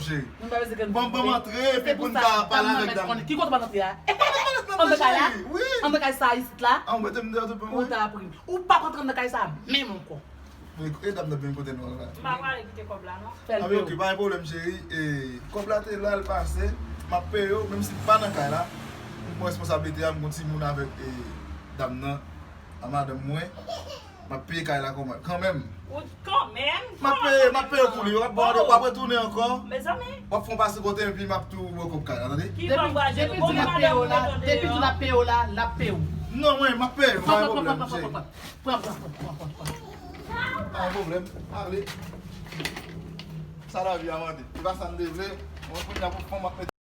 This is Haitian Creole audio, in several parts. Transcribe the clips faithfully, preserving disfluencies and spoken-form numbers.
Cheri. Ban m antre, epi pou n ka pale avèk dam. Ki kote ban antre a? Anndan kay la? Anndan kay sa isit la? Ou ta pri. Ou p ap antre anndan kay sa menm ankò. E dam nan vin kote nou la. M pa prale kite kòb la non. Fè l peye w. Ok, pa gen pwoblèm cheri. E kòb la te la, l pase. M ap peye w, menm si m pa nan kay la. M pran responsablite a, m gon timoun avèk dam nan, a madanm mwen. M ap peye kay la kanmenm. Ou kanmenm? M ap peye, m ap peye pou li. W ap retounen ankò. Mezanmi. W ap fè yon pase kote m epi m ap tou ba w kòb kay la, tande? Depi tou l ap peye w la, depi tou l ap peye w la, l ap peye w. Non, mwen, m ap peye w, pa gen pwoblèm, cheri. Pran, pran, pran, pran, pran, pran. Pa gen pwoblèm, ale. Sa lavi a mande. Se pa sa n te vle. Mwen, kounye a pou fanm ap mete.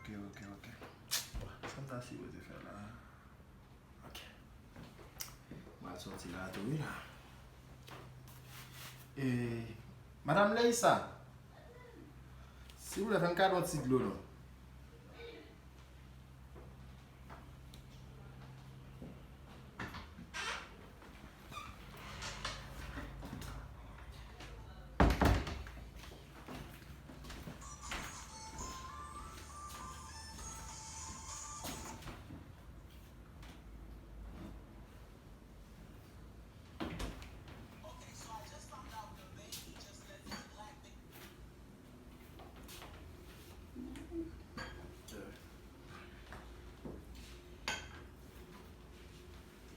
Ok, ok, ok. Sa m ta sipoze fè la? Ok. M al sòti la tou wi la. E, Madanm Leïsa, silvouplè, fè m kado yon ti dlo non.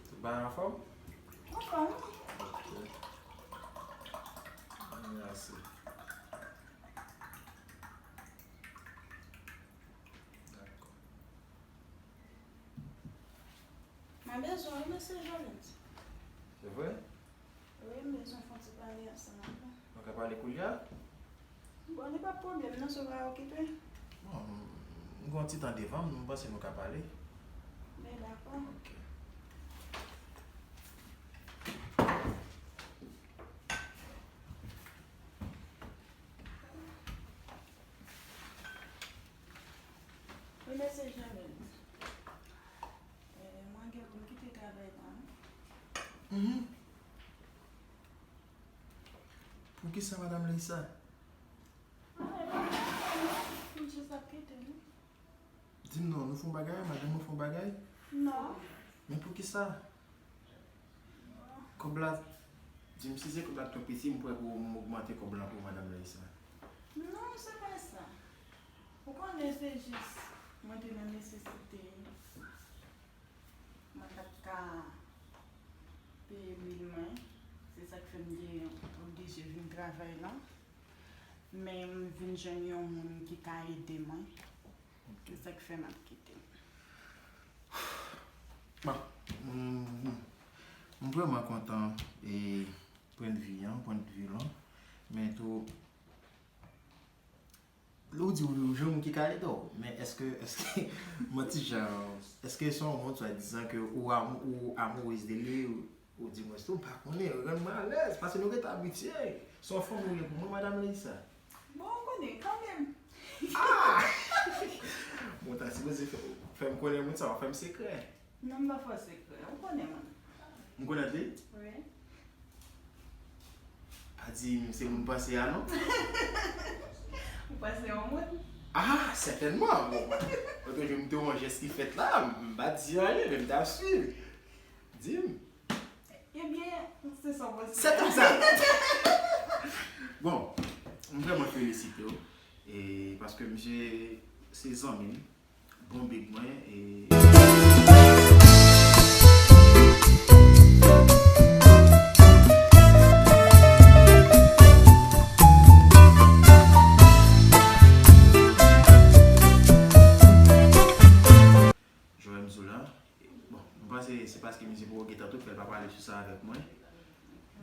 Tout bagay anfòm? Anfòm. Ok. Mèsi. Dakò. Mwen bezwen w wi, mesye Jovens. Se vre? Wi, m bezwen fè yon ti pale ansanm avè w. Nou ka pale koulye a? Bon, li pa pwoblèm non, si w pa okipe. Bon, m, m gen yon ti tan devan m, m panse nou ka pale. Ben, dakò. Ok. Wi, mesye Jovens. E, mwen gen pou m kite travay la wi. Mhm. Poukisa, Madanm Leïsa? Ah, e pa travay non, m jis ap kite wi. Di m non, nou fè yon bagay, madanm ou fè yon bagay? Non. Men poukisa? Kòb la, di m si se kòb la k twò piti, m prè pou m ogmante kòb la pou Madanm Leïsa. Non, se pa sa. Ou konnen se jis mwen te nan nesesite. Mwen pa t ka peye bil mwen. Se sa k fè m te oblije vin travay la. Men m vin jwenn yon moun ki ka ede mwen. Ok. Se sa k fè m ap kite. Bon, m, m vrèman kontan e pwennvi an, pwennvi lan. Men tou, lè w di w jwenn moun ki ka ede w, men èske, èske, mwen ti jan, èske se yon moun swadizan ke ou am-, ou amourez de li, ou, ou di mwen tou, m pa konnen, rann mwen alèz, paske nou rete abitye. Se yon fanm ou ye pou mwen, Madanm Leïsa. Bon, ou konnen, kanmenm. Ah! Bon, ta sipoze fè, fè m konnen moun sa, w ap fè m sekrè. Non, m pa fè w sekrè, ou konnen mwen. M konnen li? Wi. Pa di m se moun panse a non. Ou panse yon moun? Ah, sètènman. Bon, lòt jou m te wè yon jès ki fèt la, m pa di anyen, men m t ap swiv. Di m. Ebyen, se sa w panse. Se konsa. Bon, m vrèman felisite w. E paske misye se zanmi m. Bon big mwen, e. Joel Mzoula. Bon, mwen panse se paske misye poko gentan tout fè l pa pale sou sa avèk mwen.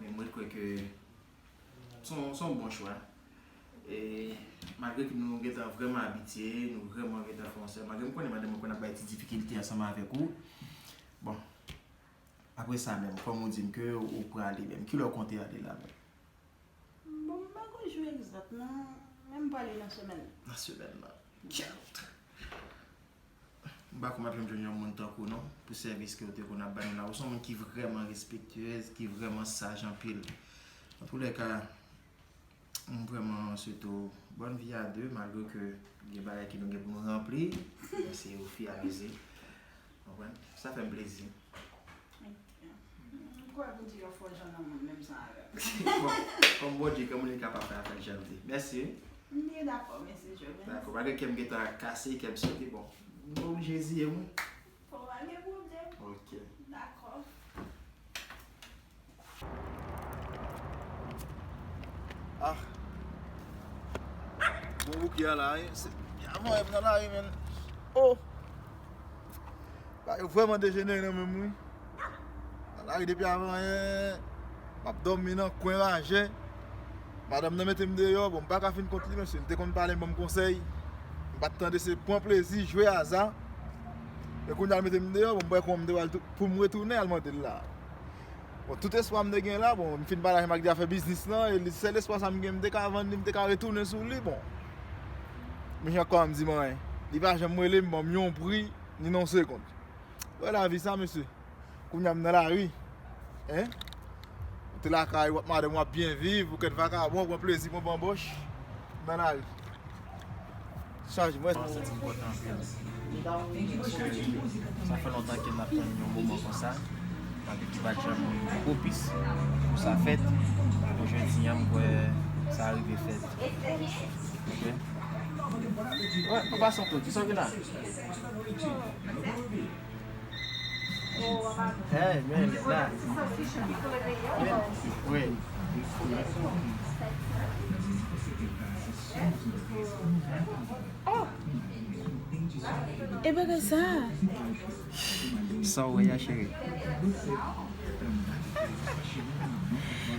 Men mwen kwè ke se yon, se yon bon chwa. E malgre ke nou gentan vrèman abitye, nou vrèman gentan fè yon sèl, malgre m konnen madanm mwen konn ap bay ti difikilte ansanm avèk ou. Bon, apre sa menm, kòm ou di m ke ou prale menm, kilè w konte ale la menm? Bon, m pa konn jou egzak non, men m prale nan semèn nan. Nan semèn nan. Kèt! M pa kwè m ap janm jwenn yon moun tankou w non, pou sèvis ke w te konn ap ba nou la. Ou se yon moun ki vrèman respektyez, ki vrèman saj anpil. Antoulèka, m vrèman swete w bòn vi a de, malgre ke gen bagay ke nou gen pou nou ranpli, men se au fur et à mesure. Konprann? Sa fè m plezi. M kwè Bondye yon fò jan nan mond menm jan avè m. Bon, kòm Bondye, kòm moun li kapab fè afè l jan l vle. Mèsi wi. M byen dakò, mèsi Joven. Dakò, malgre kè m gentan kase, kè m sote, bon, m oblije ziye m wi. Bon, pa gen pwoblèm. Ok. Dakò. Ah. Bon, bouke a la, wi. Se, avan yè m nan lari, menn. Oh! Bagay yo vrèman dejenere nan men m, wi. Nan lari depi avan yè, m ap dòmi nan kwen raje. Madanm nan mete m deyò, bon, m pa ka fin kont li, mesye. M te konn pale, m ban m konsèy. M pa t tande, se pran plezi, jwe aza. E kounye a l mete m deyò, bon, m wè kòman m te pral tou, pou m retounen al mande l la. Bon, tout espwa m te gen la, bon, m fin pale avè m ak di afè biznis lan, e li, sèl espwa sa m gen, m te ka vann li, m te ka retounen sou li, bon. Men jan kòm di mwen, li pa janm rele m, ban m yon pri, ni nan yon segond. Wè lavi sa, mesye. Kounye a m nan lari. Hein? Ou te lakay, w ap madanm, w ap byen viv, ou kèt vakabon, ou pran plezi, pran banbòch. M nan lari. Chaje, mwen. Mwen santi m kontan anpil. Paske sa fè lontan ke m ap tann yon moman konsa. Malgre ki pa t janm pwopis pou sa fèt. Men jodi a, m kwè sa rive fèt. Ok? Wè, papa Santo, kisa w gen la? Hey, man, la. Wi. Oh! E bagay sa? Sa w wè a, cheri?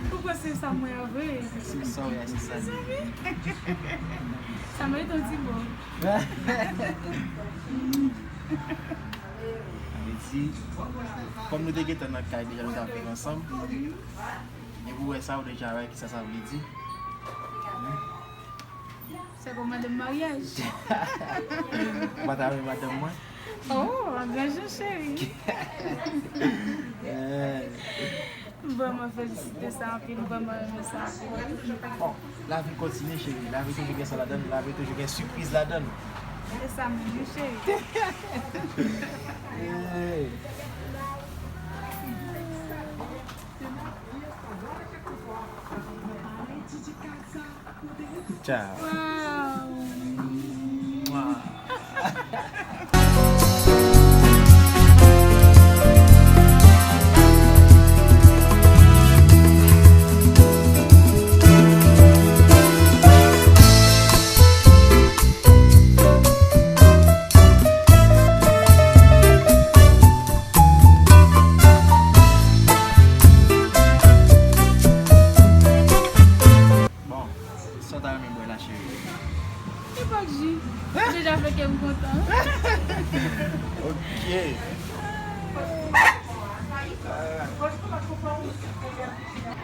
Ou kwè se sa m wè a vre? Se sa w wè a, se sa l ye. Sa merite yon ti bo. Sa vle di, kòm nou te gentan nan kay deja, nou t ap viv ansanm. Depi w wè sa, ou deja wè kisa sa vle di. Se pou madanm maryaj. Ou pa ta renmen madanm mwen? Oh, an gran jan, cheri. Eh. M vrèman felisite sa anpil, m vrèman renmen sa anpil. Bon, lavi kontinye, cheri. Lavi toujou gen sa ladan l, lavi toujou gen sipriz ladan l. Se sa menm, wi, cheri. Eh. Tchao. Wow. Mwa. Bon, sa w ta renmen bwè la, cheri? Nenpòt ji. Deja fè kè m kontan. Ok.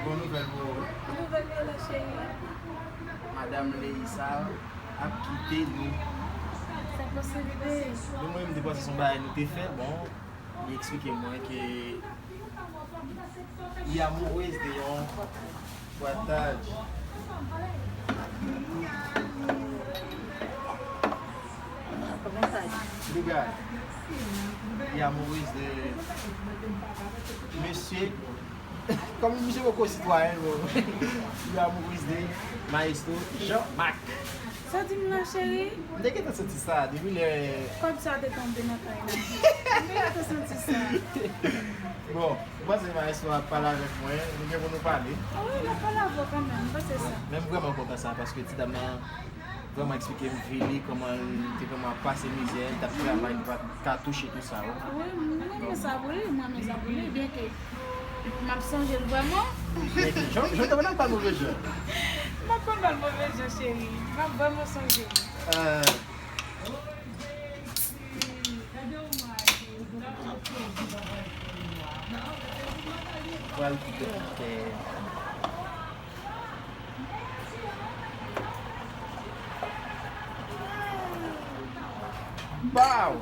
Bon nouvèl pou ou. Nouvèl yo la, cheri. Madanm Leisa ap kite nou. Sa posib vre? Bon, mwen, m te panse se yon bagay nou te fè, bon, li eksplike mwen ke li amoureuse de yon pwataj. Li gay. Li amoureuse de mesye. Kòm misye poko sitwayen, bon. Li amoureuse de Maestro Jean Marc. Sa w di m la, cheri? M te gentan santi sa, depi lè kòb sa te tonbe nan kay la. M te gentan santi sa. Bon, m panse Maestro ap pale avèk mwen, nou gen pou nou pale. Ah wi, l ap pale avè w kanmenm, m panse sa. Men m vrèman kontan sa, paske ti dam nan vrèman eksplike m vi li, kòman li te vrèman ap pase mizè, li t ap travay, li pa t ka touche tout sa yo. Wi, mwen renmen sa pou li, mwen renmen sa pou li, byenke m ap sonje l vrèman. Men jan, jan w te wè l ap ba move jan. M ap pran bal move jan, cheri. M ap vrèman sonje w. Ah, pral kite kite. Baw!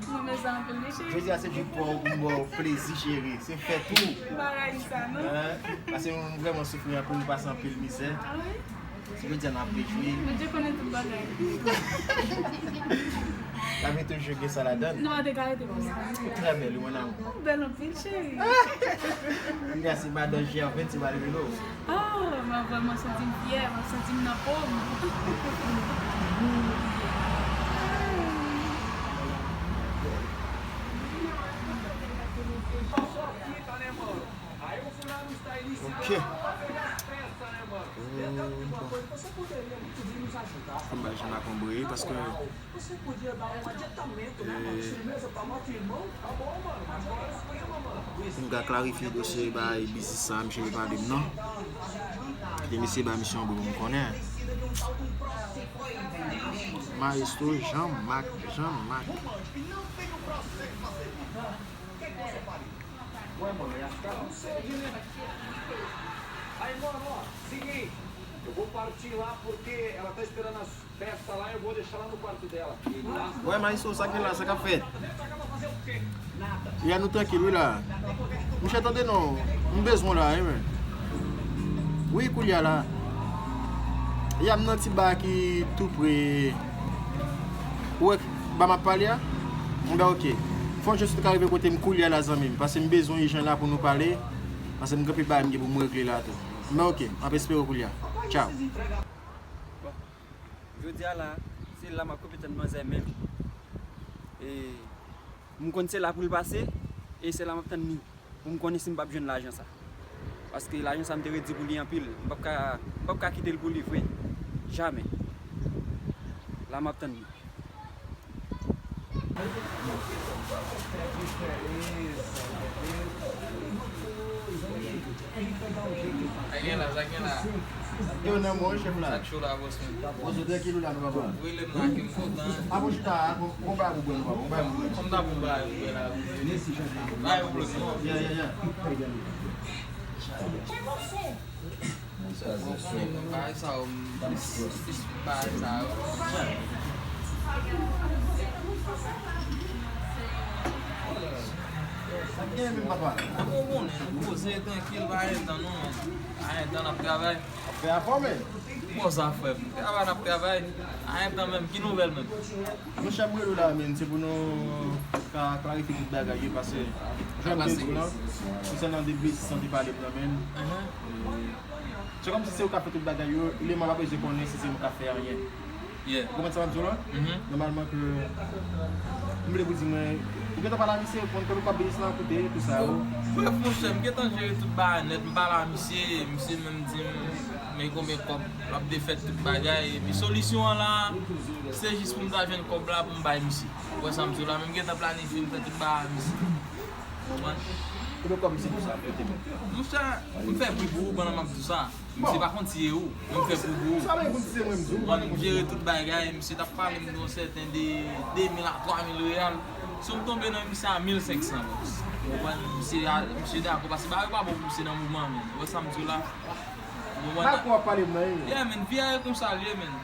Mwen renmen sa anpil wi, cheri. Jodi a se jou pou w, pou m ba w plezi, cheri. Se fèt ou. M pa rayi sa non. Hein? Paske nou vrèman soufri anpil, nou pase anpil mizè. Ah wi? Jodi a n ap rejwi. Bondye konnen tout bagay. Lavi toujou gen sa ladan l. Non, a te ka rete konsa. Ou trè bèl, wi, mon amour. Ou bèl anpil, cheri. Kounye a se madan Gervais, se malere nou. Oh, mwen vrèman santi m fyè, mwen santi m nan po m. Ok. Fò m bay Jean Marc yon bri paske, eh, pou m ka klarifye dosye bay biznis sa, misye te pale m nan. Kite misye bay misye yon bri pou m konnen. Maestro Jean Marc, Jean Marc. Ué, mano, ia ficar com sede, né? Aí, mano, ó, seguinte, eu vou partir lá porque ela tá esperando as peças lá, eu vou deixar lá no quarto dela. Wè, maestro, sa ki la, sa k ap fèt? Ya, nou trankil wi la. Monchè, tande non, m bezwen w la wi, men. Wi, koulye a la. Ya, m nan ti ba ki tou pre. Ou wè ba m ap pale a? M ba, ok. Fò jis ou ka rive kote m koulye a la, zanmi m, paske m bezwen ijan la pou nou pale. Paske m gen anpil bagay m gen pou m regle la tou. M ba, ok, m ap espere w koulye a. Tchaw. Jodi a la, se la m ap kanpe tann manzè menm. E m konn se la pou l pase, e se la m ap tann li. Pou m konnen si m p ap jwenn lajan sa. Paske lajan sa m te redi pou li anpil. M p ap ka, m p ap ka kite l pou li vre. Jamè. La m ap tann li. Sa gen la, sa gen la. Yo nan mwen, chèf la. Sa k cho la, bòs mwen. Bòs, ou trankil ou la, nou papa? Ou rele m la ke m kontan. Avan chita a, bon, bon bagay pou bwè, nou papa, bon bagay pou bwè. Kòm ta bon bagay pou bwè la. Pa gen pwoblèm non. Ya, ya, ya. Bon, konnen m nan bagay sa yo, m plis bagay sa yo. Sa k gen menm, papa? Ou konnen, nou poze trankil, pa gen tan non, men. Pa gen tan, n ap travay. Fè afò, men. Bon, sa frè m. Travay, n ap travay. Pa gen tan menm. Ki nouvèl menm? Monchè, m rele w la, men, se pou nou ka klarifye tout bagay yo, paske jan m te di w lan, konsènan de biznis sa w te pale m nan, men. Se kòmsi se ou k ap fè tout bagay yo, eleman pa bezwen konnen si se mwen k ap fè anyen. Yeah. Ou konprann sa m ap di w lan? Mhm. Nòmalman ke m vle pou di mwen, ou gentan pale a misye, ou konn kòman biznis lan koute, tout sa yo. Brèf, monchè, m gentan jere tout bagay nèt, m pale a misye, misye menm di m, men konbyen kòb l ap defèt tout bagay, epi solisyon an la, se jis pou m ta jwenn kòb la pou m bay misye. Ou wè sa m di w la, men m gentan planifye m fè tout bagay a misye. Ou konprann? Konbyen kòb misye di w sa ap koute menm? Monchè, m fè pri pou ou pandan m ap di w sa. Misye pa konn si e ou, men m fè pri pou ou. Sa vle pou di se mwen m di w, ou pa Mwen, m jere tout bagay, misye t ap pale m de yon sèten de de mil a twa mil reyal. Si w tonbe nan misye a mil senk san, bòs. Ou konprann? Misye a, misye dakò, paske bagay yo pa bon pou misye nan moman, men. Ou wè sa m di w la? Ou konprann? Dakò ap pale m nan, wi. Yeah, men, vi a e konsa l ye, men.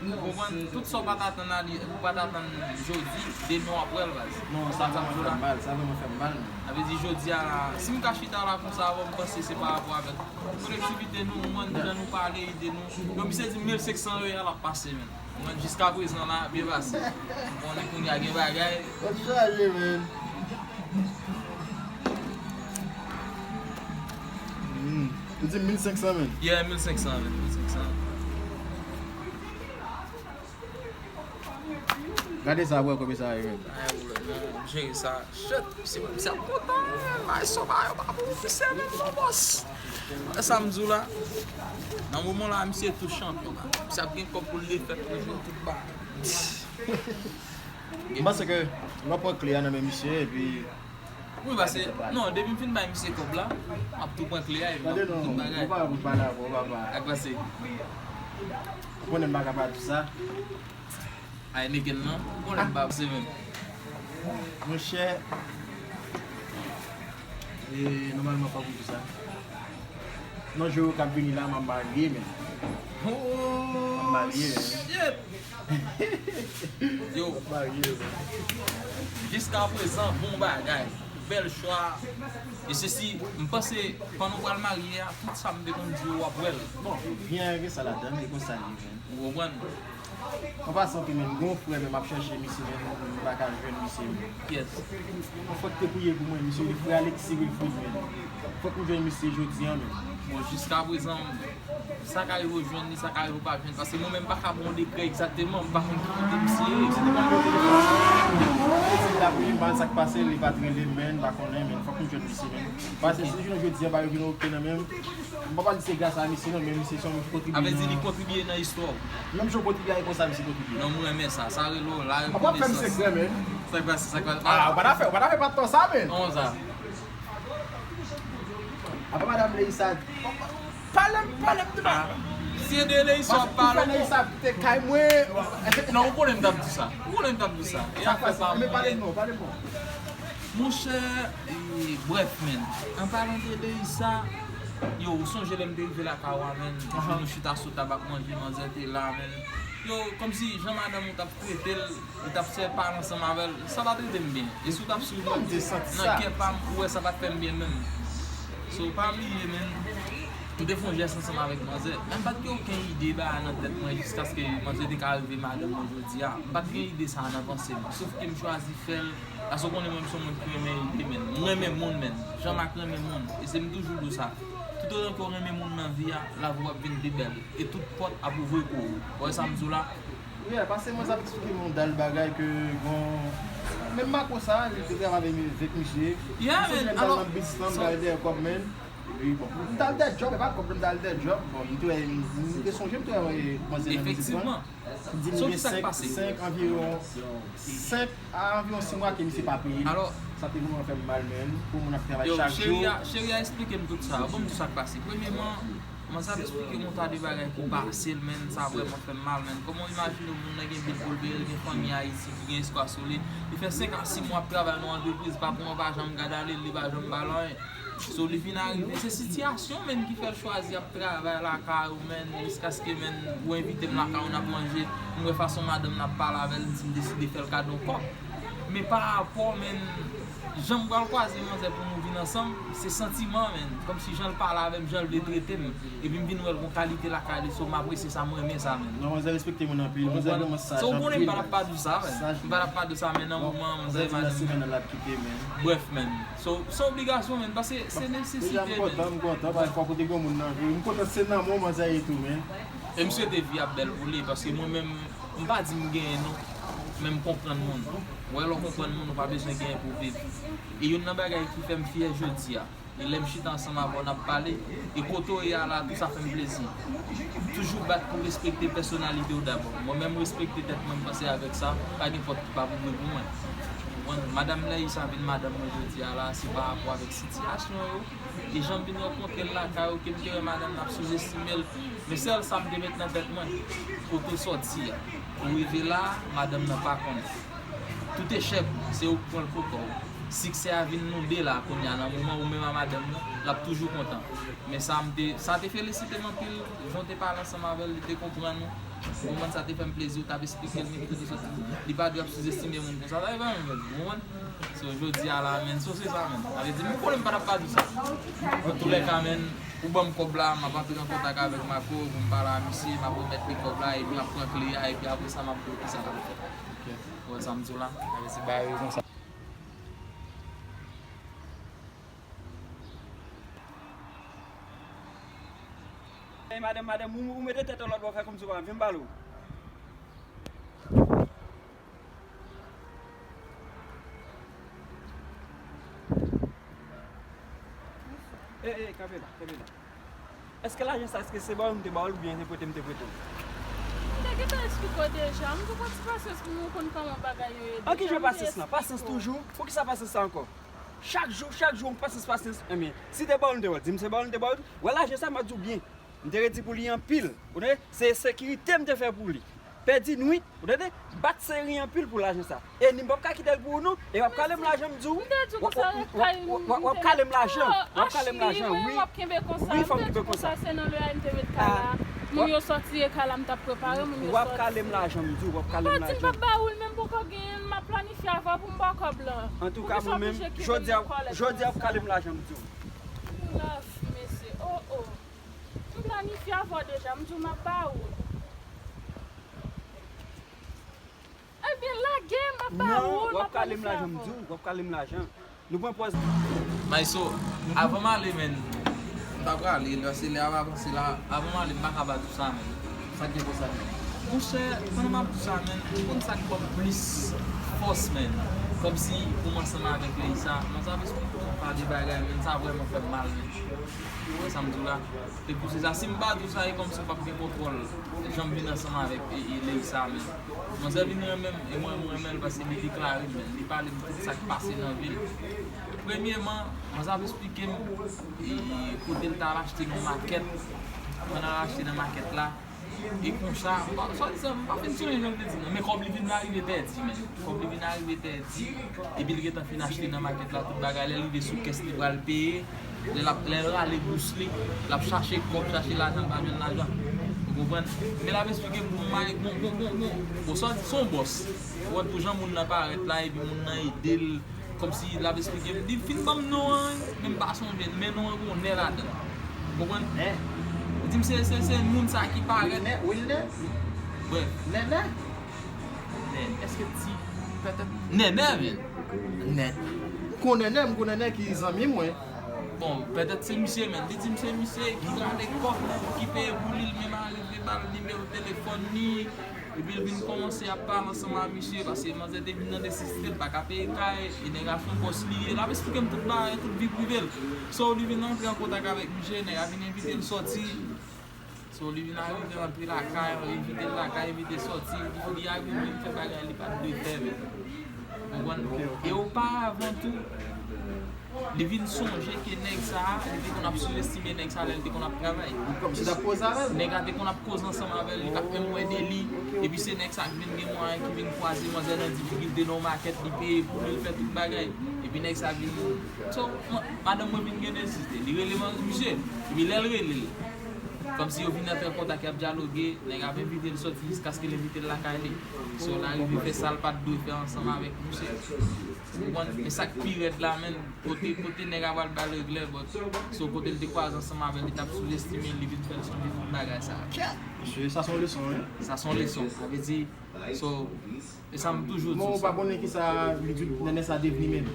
Ou konprann? Tout sa w pa t atann a li, ou pa t atann jodi, demen w ap wè l, baz. Non, sa vrèman fè m mal, sa vrèman fè m mal, men. Sa vle di jodi a la, si m ka chita la konsa avè w, m panse se pa rapò avèk kolektivite nou, ou konprann, jan nou pale, ide nou. Yo, misye di mil senk san reyal ap pase, men. Ou konprann, jiskaprezan la, byen pase. M konnen kounye a gen bagay. Tèt chaje, men. Hmm. Ou di mil senk san, men. Yeah, mil senk san, men, mil senk san. Gade sa, wè kòman sa ye, men. Ay, ou la, non, m jere sa. Shit, misye, misye ap kontan, men. Bay son bagay yo pa bon pou misye, men, non, bòs. Wè sa m di w la. Nan moman la, misye tou chanpyon, la. Misye ap gen kòb pou l defèt, pou l jere tout bagay. M panse ke lè w pran kle a nan men misye, epi Wi, pase, non, depi m fin bay misye kòb la, m ap tou pran kle a, epi m ap tout bagay. Ou pa pou pale avè w, papa. Ak pase. Ou konnen m pa ka pa di sa. Ay, nèg nan, ou konnen m pa pase menm. Monchè, e, nòmalman, fòk m di sa. Nan jou yo k ap vini la, m ap marye, men. M ap marye, men. Yo, jiska prezan, bon bagay. Bèl chwa. E sesi, m panse, pandan w pral marye a, tout sa m te konn di w, w ap wè l. Bon, byen gen sa ladan, e konsa l ye, men. Ou konprann? An pasan tou, men, gen yon frè, men, m ap chèche misye, men, m pa ka jwenn misye, men. Kiyès? Fòk te priye pou mwen, misye, li frè Alexis Wilfrid, men. Fòk m jwenn misye jodi a, men. Bon, jiska prezan, sa ka rive w jwenn li, sa ka rive w pa jwenn. Paske mwen menm m pa ka ba w dekrè egzakteman, m pa konn ki kote misye ye. Si l t ap rele m, sa k pase, li pa t rele m, men, m pa konnen, men fòk m jwenn misye, men. Paske si jounen jodi a, bagay yo vin oke nan men m, m pa pral di se gras a misye, non, men misye se yon moun ki kontribye. Avè di li kontribye nan istwa w. Menm jan w kontribye a, e konsa misye kontribye. Non, mwen renmen sa. Sa rele w la rekonesans. Sa k pase, sa k pase. Ah, ou pa ta fè, ou pa ta fè pa t sa, men. Kòman sa? Apa madanm Leïsa? Pale m, pale m de bagay. Se de Leïsa w ap pale. Leïsa te kay mwen. Non, ou konnen m t ap di sa. Ou konnen m t ap di sa. E afè pa mwen. Pale m non, pale m non. Monchè, e, brèf, men. An palan de Leïsa, yo, ou sonje lè m te rive lakay ou a, men? Jou nou chita sou tab ap manje, manzè te la, men. Yo, kòmsi jan madanm ou t ap trete l, li t ap sèl pale ansanm avè l, sa pa t trete m byen. E si w t ap swiv mwen, nan kè pa m, ou wè sa pa t fè m byen menm. So, pa bliye, men, m te fè yon jès ansanm avèk manzè. Men m pa t gen okenn ide ba a nan tèt mwen jiskaske manzè te ka rive madanm mwen jodi a. M pa t gen ide sa a nan panse m. Sof ke m chwazi fè l, paske w konnen mwen, m se yon moun ki renmen ede, men. M renmen moun, men. Jean Marc renmen moun. E se m toujou di w sa. Toutotan ke w renmen moun nan vi a, lavi w ap vin pi bèl. E tout pòt ap ouvri pou ou. Ou wè sa m di w la? Yeah, paske mwen sa ap eksplike m yon dal bagay ke bon, menm Marco sa, li te travay avèk misye. Yeah, man. Alò, m t al dèyè kòb, man. Epi bon, m t al dèyè djòb, e pa kòb, m t al dèyè djòb. Bon, m te, m te sonje, m te wè manzè nan mizik lan. Efektivman. Li di m gen senk, senk, anviwon senk a anviwon sis mwa ke misye pa peye. Alò, sa te vrèman fè m mal, man. Pou moun ap travay chak jou. Yo, cheri a, cheri a eksplike m tout sa. Bon, m di sa k pase. Premyèman, Manzè ap eksplike m yon ta de bagay ki pase l, man, sa vrèman fè m mal, man. Kòman w imajine w, moun nan gen bil pou l peye, l gen fanmi Ayiti ki gen espwa sou li. Li fè senk a sis mwa ap travay nan yon antrepriz, patwon an pa janm gad ale l, li pa janm ba l anyen. So, li vin arive, se sitiyasyon, man, ki fè l chwazi ap travay lakay ou, man, jiskaske, man, ou envite m lakay ou, n ap manje, m wè fason madanm nan ap pale avè l, m di m deside fè l kado yon kòb. Men pa rapò, man, jan m pral kwaze manzè pou nou vin ansanm, se santiman, man. Kòmsi jan l pale avè m, jan l vle trete m. Epi m vin wè l gon kalite lakay li, so m apresye sa, m renmen sa, man. Non, manzè respekte moun anpil, manzè vrèman saj anpil. Ou konprann? So, ou konnen m pa t ap pa di w sa, man. M pa t ap pa di w sa, men nan moman, manzè, madanm mwen. Brèf, man. So, se obligasyon, man, paske se nesesite, man. Deja m kontan, m kontan, paske fòk ou te gen moun nan vi w. M kontan se nan men w manzè ye tou, man. E m swete vi ap bèl pou li, paske mwen menm, m pa di m genyen non, men m konprann moun. Ou wè, lè w konprann moun, ou pa bezwen genyen pou w viv. E youn nan bagay ki fè m fyè jodi a, e lè m chita ansanm avè w, n ap pale, e kote w ye a la, tou sa fè m plezi. Toujou bat pou respekte pèsonalite w dabò. Mwen menm, m respekte tèt mwen, m panse avèk sa, pa gen pòt ki pa pou ouvri pou mwen. Ou konprann? Madanm Leïsa vin madanm mwen jodi a la, se pa rapò avèk sitiyasyon yo, e jan m vin rankontre l lakay ou, ke m te wè madanm nan ap souzestime l. Men sèl sa m te met nan tèt mwen, kote w sòti a, pou w rive la a, madanm nan pa konnen. Tout echèk ou, se ou k pran l pou kò w. Siksè a vin nou de la kounye a, nan moman ou menm a madanm ou, l ap toujou kontan. Men sa m te, sa te felisite m anpil, jan w te pale ansanm avè l, li te konprann ou. Ou konprann, sa te fè m plezi, ou t ap eksplike l, men kote w sòti. Li pa dwe ap souzestime moun konsa, sa e pa menm, ou konprann? So, jodi a la, man, so se sa, man. Sa vle di, m konnen m pa t ap pa di sa. Antoulèka, man, ou ban m kòb la, m ap antre an kontak avèk Marco pou m pale a misye, m ap remèt li kòb la, epi m ap pran kle a, epi apre sa, m ap di w kisa pou l fè. Ok. Ou wè sa m di w la? Sa vle di, bare konsa. Ey, madanm, madanm, ou, ou mete tèt ou lòt bò, fè kòmsi w pa vin pale w. E, e, kanpe la, kanpe la. Èske lajan sa, èske se ba w m te ba w l oubyen se prete m te prete w? M te Ki te eksplike w deja? M tou pran ti pasyans pou mwen konn kòman bagay yo ye deja. An ki jan pasyans lan? Pasyans toujou? Poukisa pasyans la ankò? Chak jou, chak jou, pasyans, pasyans. Enben, si te ba w l, m te ba w l. Di m se ba w l, m te ba w l tou. Wè lajan sa, m ap di w byen. M te redi pou li anpil. Ou tande? Se sekirite m te fè pou li. Pèdi nwit, ou tande? Bat seri anpil pou lajan sa. E ni m p ap ka kite l pou ou non. E w ap kale m lajan, m di w. M te di w konsa, w ap kale m lajan. W ap kale m lajan, wi. W ap kenbe konsa. Wi, fò m kenbe konsa. Se nan lè a m te met kay la. Moun yo sòti e kay la, m t ap prepare, moun yo sòti. W ap kale m lajan, m di w, w ap kale m lajan. M pa di m p ap ba ou l, men m poko genyen l, m ap planifye avè w pou m ba w kòb lan. Antouka, mwen menm, jodi a, jodi a, w ap kale m lajan, m di w. Laf, mesye, oh, oh. M planifye avè w deja, m di w m ap ba ou l. Ebyen, lage, m ap ba ou l, m ap planifye avè w. Non, w ap kale m lajan, m di w, w ap kale m lajan. Nou pran pòz. Mayso, avan m ale, menn, m ta prale, lè se lè a ap avanse la, avan m ale, m pa ka ba tou sa, menn. Sa k gen konsa, menn? Monchè, pandan m ap di sa, menn, ou konn sa k ban m plis fòs, menn? Kòmsi pou m ansanm avèk Leïsa, mwen sa vle eksplike w pa de bagay, menn, sa vrèman fè m mal, menn. Ou wè sa m di w la? Te pouse sa. Si m pa di w sa, e kòmsi w p ap gen kontwòl jan m vin ansanm avèk, e, e, Leïsa, menn. Manzè vin renmen m, e mwen, mwen renmen l paske li deklare m, menn. Li pale m tout sa k pase nan vi l. Premyeman, manzè ap eksplike m, e, kote l t al achte nan makèt. Pandan l al achte nan makèt la, e konsa, m pa, swadizan, m pa fin sonje jan l te di, non. Men kòb li vin arive pèdi, menn. Kòb li vin arive pèdi. Epi l gentan fin achte nan makèt la, tout bagay. Lè l rive sou kès, li pral peye. Lè l ap, lè l rale bous li, l ap chache kòb, chache lajan, l pa jwenn lajan. Ou konprann? Men l ap eksplike m, bon, bon, bon, bon, bon, bon, sa, se yon bòs. Ou wè tou jan moun nan parèt la, epi moun nan ede l, kòmsi l ap eksplike m. Li fin ban m non an, men m pa sonje l, men non an gon N ladan l. Ou konprann? Li di m se, se, se moun sa ki parèt. Wilner, Wilner? Brèf. Nènè? Nènè, èske ti, petèt Nènè, menn? Nènè. M konn Nènè, m konn Nènè ki zanmi mwen. Bon, petèt se misye, menn. Li di m se misye ki rale kòb, ki peye pou li, li menm arive ba l nimewo telefòn li. Epi l vin kòmanse ap pale ansanm ak misye, paske manzè te vin nan nesesite, l pa ka peye kay, e nèg la se yon bòs li ye. L ap eksplike m tout bagay, tout vi prive l. So, li vin antre an kontak avèk misye, nèg la vin envite l sòti. So, li vin arive antre lakay, envite l lakay, envite sòti, li, li arive vin fè bagay li pa t dwe fè, menn. Ou konprann? E oparavan tou, li vin sonje ke nèg sa a, li te konn ap souzestime nèg sa a lè l te konn ap travay. Kòmsi l t ap koze avè l. Nèg la te konn ap koze ansanm avè l, li t ap menm wè de li, epi se nèg sa a ki vin gen mwayen, ki vin kwaze manzè nan difikilte nan yon makèt, li peye pou li, li fè tout bagay. Epi nèg sa a vin, so, ma-, madanm mwen vin gen nesesite. Li rele man-, misye, epi lè l rele l, kòmsi yo vin antre an kontak, y ap dyaloge, nèg ap envite l sòti jiskaske l envite l lakay li. So, l arive fè sa l pa t dwe fè ansanm avèk misye. Ou konprann? Men sa k pi rèd la, menn, kote, kote nèg la pral ba l regle, but, so, kote l te kwaze ansanm avè l, li t ap souzestime l, li vin fè l sonje tout bagay sa a. Mesye, sa se yon leson, wi. Sa se yon leson. Sa vle di, so, e sa m toujou di w sa. Bon, ou pa konnen kisa li di nènè sa devni menm.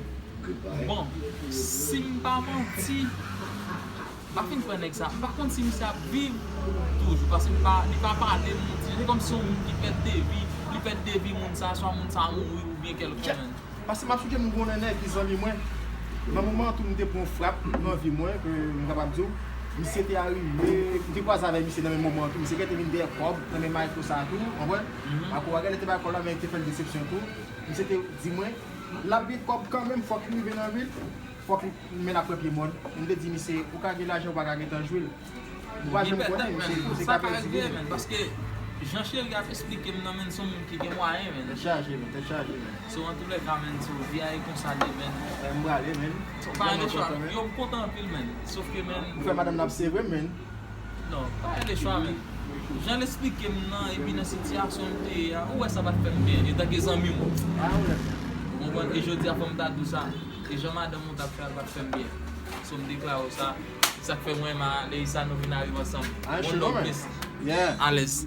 Bon, si m pa manti, m pa fin kwè nèg sa. M pa konn si misye ap viv toujou, paske m pa, li pa pale m. Se kòmsi yon moun ki pèd de vi, li pèd de vi moun sa, swa moun sa mouri oubyen kèlkonk, menn. Paske m ap sonje m gon nènè ki zanmi mwen. Nan moman an tou, m te pran yon frap nan vi mwen, ke m kapab di w. Misye te arive, m te kwaze avèk misye nan menm moman an tou. Misye gentan vin dèyè kòb nan menm Mayko sa a tou, konprann? Mayko a genlè te bay kòb la, men te fè l desepsyon tou. Misye te di mwen, l ap gen kòb kanmenm, fòk li rive nan vil, fòk li mennen apre pye mòn. M te di misye, ou ka gen lajan, ou pa ka gentan jwi l. Ou pa janm konnen, misye, misye ka pèdi vi l. Sa ka rive, menn, paske jan Cheri ap eksplike m nan, menn, se yon moun ki gen mwayen, menn. Tèt chaje, menn, tèt chaje, menn. So, antoulèka, menn, so, vi a e konsa l ye, menn. M prale, menn. So, pa gen chwa, yo, m kontan anpil, menn. Sof ke, menn, ou fè madanm nan ap sevre, menn. Non, pa gen chwa, menn. Jan l eksplike m nan, epi nan sitiyasyon m te ye a, ou wè sa pa t fè m byen, antanke zanmi w. Ou konprann? E jodi a, fò m ta di w sa. E jan madanm ou t ap fè a, l pa t fè m byen. So, m deklare w sa. Sa k fè mwen, ma, Leïsa, nou vin arive ansanm. One love, miss. Alèz.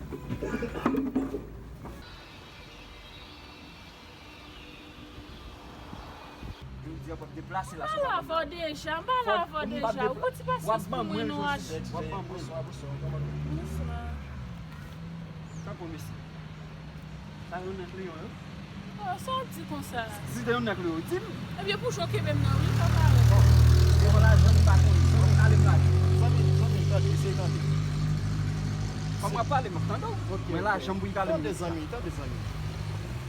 Jodi a, w ap deplase la. M pale avè w deja, m pale avè w deja. Ou ti pasyans pou mwen non, Achi. W ap ban mwen. Bonswa. Tanpri, mesye. Sa yo nèg Leyon yo? Oh, sa w di konsa? Si se te yon nèg Leyon, di m. Ebyen, pou jan w kenbe m nan, wi, pa parèt. Bon, devan lajan, m pa konnen. Zanmi, ale m lajan. Zanmi, zanmi, tande, eseye tande. Kòm w ap pale, m ap tande w. Ok, men ok. Lajan m pou y kale m. Tande, zanmi, tande, zanmi.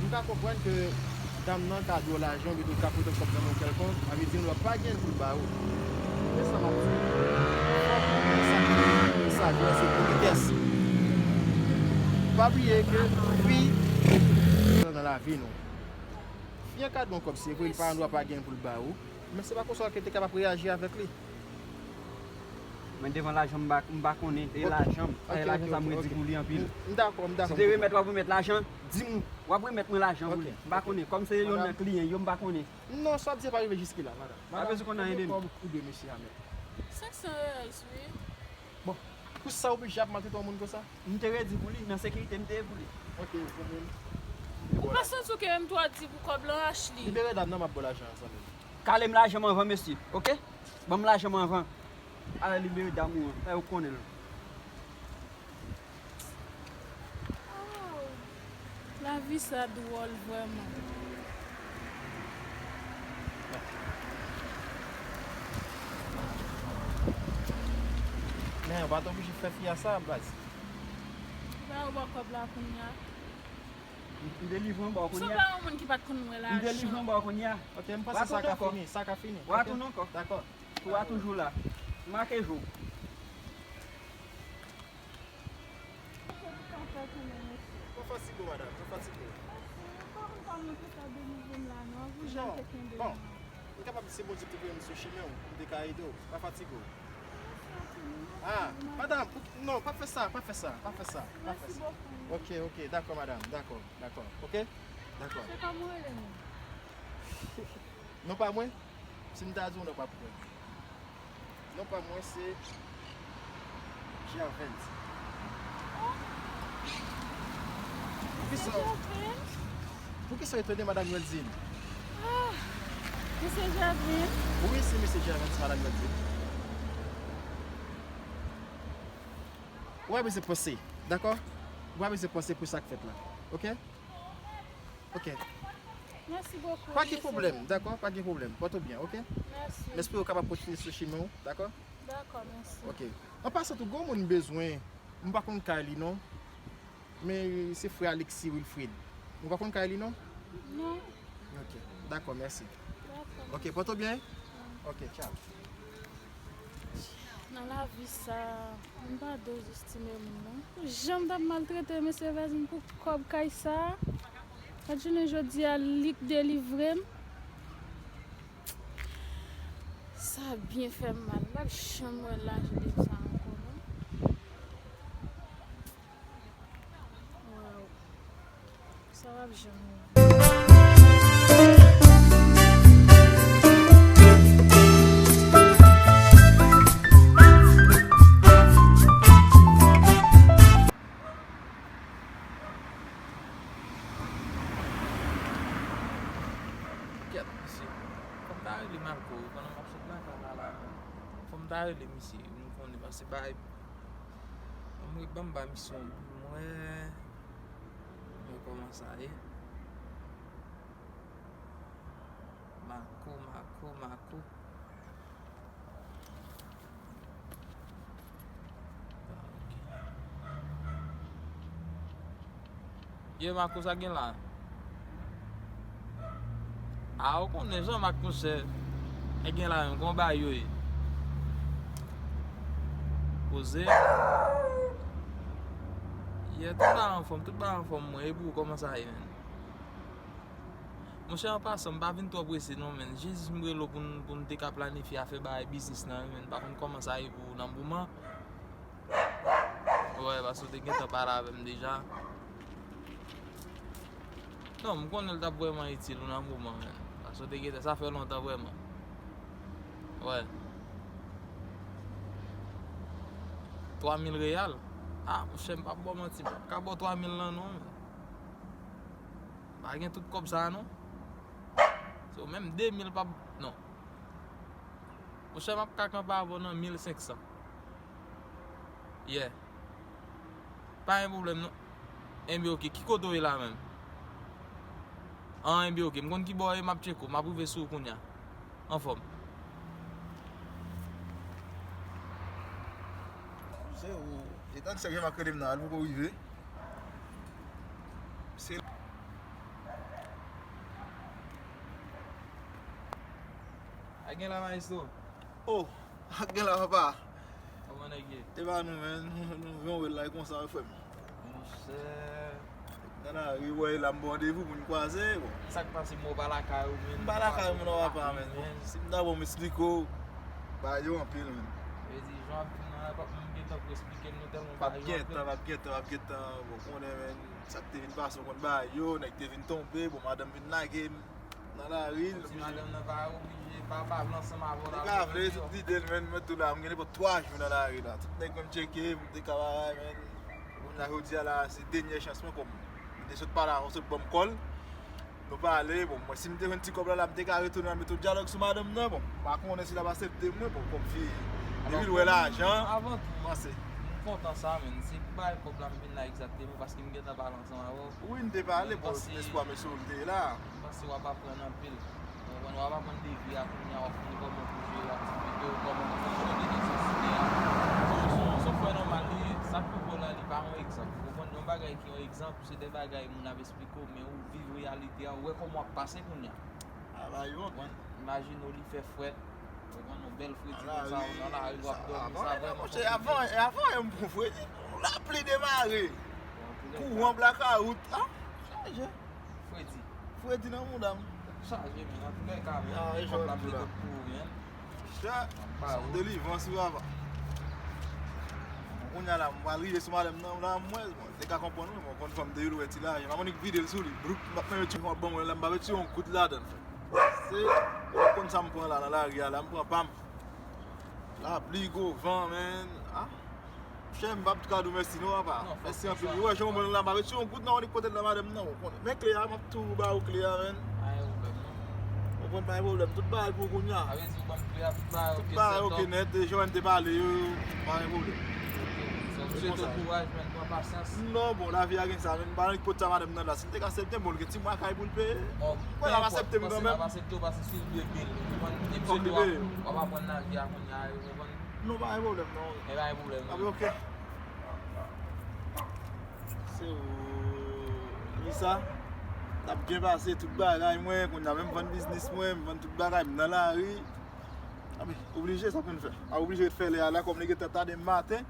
M ka konprann ke dam nan ka dwe w lajan, oubyen tou ka pote kòb nan men w kèlkonk, sa vle di w pa gen pou l ba ou. Men sa m ap di w, fòk nou gen sa ki rele sa, se politès. Pa bliye ke fi nan lavi nou. Fi an ka dwe w kòb, se vre, li pa gen dwa pa gen pou l ba ou, men se pa konsa ke w te kapab reyaji avèk li. Mwen devan lajan m pa, m pa konnen, e lajan m. Ok, e lajan sa m redi pou li anpil. M dakò, m dakò. Si w te remèt, w ap remèt lajan, di m, w ap remèt mwen lajan pou li. M pa konnen, kòm se yonn nan kliyan yo, m pa konnen. Non, sa w ap di a pa rive jiske la, madanm. Pa bezwen konn anyen de nou. Kòb ou de mesye a menm. Senk san reyals, wi. Bon, pou sa w oblije ap maltrete yon moun konsa? M te redi pou li, nan sekirite m te ye pou li. Ok, zanmi m. Ou pa santi w ke menm tou a di pou kòb lan, Ashley? Libere dam nan, m ap ba w lajan an, zanmi m. Kale m lajan m anvan, mesye, ok? Ban m lajan m anvan. Al libere dam ou an, fè ou konnen l. Oh, lavi sa dwòl vrèman. Men, ou pa t oblije fè fi a sa, baz. Ba ou ba kòb la kounye a. M delivre an ba w kounye a. Ou sanble yon moun ki pa t konn wè lajan. M delivre an ba w kounye a. Ok, m panse sa ka fini, sa ka fini. W a tounen ankò. Dakò. Tou a toujou la. Make jou. Pa fatige w, madanm, pa fatige w. Bon, m kapab di se Bondye ki te voye m sou chimen w pou m te ka ede w. Pa fatige w. Ah, madanm, non, pa fè sa, pa fè sa, pa fè sa, pa fè sa. Ok, ok, dakò, madanm, dakò, dakò, ok? Dakò. Se kòman w rele menm? Non pa mwen? Si m ta di w non, w p ap kwè. Non pa mwen, se Gervens. Poukisa, poukisa w etone, madanm Weldine? Ah, mesye Gervens? Wi, se mesye Gervens, madanm Weldine. Ou pa bezwen panse, dakò? Ou pa bezwen panse pou sa k fèt la, ok? Ok. Mèsi bokou. Pa gen pwoblèm, dakò? Pa gen pwoblèm. Pòte w byen, ok? Mèsi. M espere w kapab kontinye sou chimen w, dakò? Dakò, mèsi. Ok. An pasan tou, gen yon moun m bezwen, m pa konn kay li non. Men se frè Alexis Wilfrid. Ou pa konn kay li non? Non. Ok. Dakò, mèsi. Dakò. Ok, pòte w byen? Ok, tchaw. Nan lavi sa, m pa dezestime moun non. Jan m t ap maltrete mesye Vèzin pou kòb kay sa, gad jounen jodi a, li k delivre m. Sa byen fè m mal. M p ap janm wè laj de sa ankò non. Waw. Sa w ap janm wè. Kèt, mesye. Fò m ta rele Malko, pandan m ap sot lakay la la. Fò m ta rele misye, m konnen, paske bagay. Ann mwen ban m ba misyon pou mwen. Mwen kòman sa ye. Mako, Mako, Mako. Ye, Mako, sa gen la? A, ou konnen Jean Marc, monchè. E gen la menm, kòman bagay yo ye? Poze. Ye, tout bagay anfòm, tout bagay anfòm, mwen. E pou ou, kòman sa ye, menn? Monchè, an pasan, m pa vin twò prese non, menn. Jis m rele w pou n, pou n te ka planifye afè bagay biznis lan, menn. M pa konn kòman sa ye pou ou nan moman. Wè, paske w te gentan pale avè m deja. Non, m konnen l t ap vrèman itil ou nan moman, menn. Paske w te gentan, sa fè lontan vrèman. Wè. Twa mil reyal? A, monchè, m p ap ba w manti, m p ap ka ba w twa mil lan non, menn. Pa gen tout kòb sa a non. So, menm de mil p ap, non. Monchè, m ap ka kanpe avè w nan mil senk san. Yeah. Pa gen pwoblèm non. Enben, oke, ki kote w ye la menm? An, enben, oke, m konn ki bò w ye, m ap tcheke w, m ap rive sou ou kounye a. Anfòm. Se ou. Etan ke Sèk Jemak rele m nan, l poko rive. Se Ak gen la, maestro. Oh, ak gen la, papa. Kòman nèg ye? E pa nou, men. Nou, nou, nou, nou, la, e konsa, frè m. Monchè. Nan lari, wè, la, m pran randevou pou n kwaze, bon. Sa k pase, mwen, w pa lakay ou, men. M pa lakay ou, non, papa, men. Si m ta bon, m esplike w, bagay yo anpil, men. Vle di, jan ap vin nan, pap, m gentan pou esplike m nou tèlman bagay yo anpil. P ap gen tan, p ap gen tan, p ap gen tan, bon, konnen, men. Sa k te vin pase, w konn bagay yo, nèg te vin tonbe, bon, madanm vin lage m nan lari. Ti madanm nan pa oblije pa pale ansanm avè w la. Li pa vle, tout lide l, men, mwen tou la, m gen nenpòt twa jou nan lari la. Tout nèg mwen m tcheke, m te ka bagay, men. Kounye a, jodi a la, se dènye chans mwen, kòm m te sot pale avè w, sot ban m kòl. Nou pale, bon, mwen, si m te jwenn ti kòb la, la, m te ka retounen al mete yon dyalòg sou madanm nan, bon, m pa konnen si l ap aksepte mwen, bon, kòm fi, depi l wè lajan, avan tou, m kontan sa, men, se pou bay kòb la m vin la egzakteman, paske m gentan pale ansanm avè w. Wi, n te pale, bon, se espwa mesye w te la. M panse w ap aprann anpil. Ou konprann, w ap aprann de vi a kounye a, w ap konn kòman pou jere aktivite w, kòman pou fonksyone nan sosyete a. Se, se, se yon fè nòmal li ye. Sa k pou fè w la, li pa yon egzanp. Ou konprann, yon bagay ki yon egzanp, se de bagay moun ap esplike w, men ou viv reyalite a, ou wè kòman w ap pase kounye a. A, ba, yo, konprann, imajine w li fè frèt, ou konprann, yon bèl fredi konsa, ou nan lari, w ap dòmi, sa vrèman konplike. Avan, avan, avan, m pran fredi, lapli demare. Bon, an tou lè ka. Kouran blakawout, a, chaje. Fredi. Fredi nan mouda m. Chaje, men, an tou lè ka, men, kòb la m te pot pou ou, men. Chè, se yon delivrans wi, papa. Bon, kounye a la, m pral rive sou madanm nan, la, m wè, bon, te ka konprann wi, bon, konn fanm de yo, l wè ti lajan. M ap annik vide l sou li. Broup, m ap mete yon, m ap ban mwen la, m pa mete yon goud ladan l, frè. Se, ou konn sa m pran la, nan lari a la, m pran pa m. Lapli, gwo van, men. A. Chè, m p ap ka di w mèsi non, papa. Mèsi anpil. Ou wè jan w ban l la, m pa retire yon goud nan annik pote l nan madanm nan, ou konnen. Men kle a, m ap toujou ba ou kle a, men. Pa gen pwoblèm, non. Ou konn, pa gen pwoblèm. Tout bagay pou kounye a. Sa vle di ou ban m kle a, tout bagay ok, nèt. Tout bagay ok, nèt. E jan n te pale yo, pa gen pwoblèm. Ok. So, m swete w kouraj, men, pran pasyans. Non, bon, lavi a gen sa, men m pa annik pote sa madanm nan la. Si l te ka aksepte, bon, l gen ti mwa kay pou l peye. Bon, mwen, l ap aksepte m kanmenm. L ap aksepte w, paske si l dwe bil, ou konprann, depi se w ap aprann lavi a kounye a, ou konprann. Non, pa gen pwoblèm, non. E pa gen pwoblèm, non. Ap ok. Se ou, Lisa, n ap byen pase tout bagay mwen, kounye a menm vann biznis mwen, m vann tout bagay, m nan lari. Anben, oblije, sa pou n fè. A oblije fè lè a la, kòm li gentan tande maten.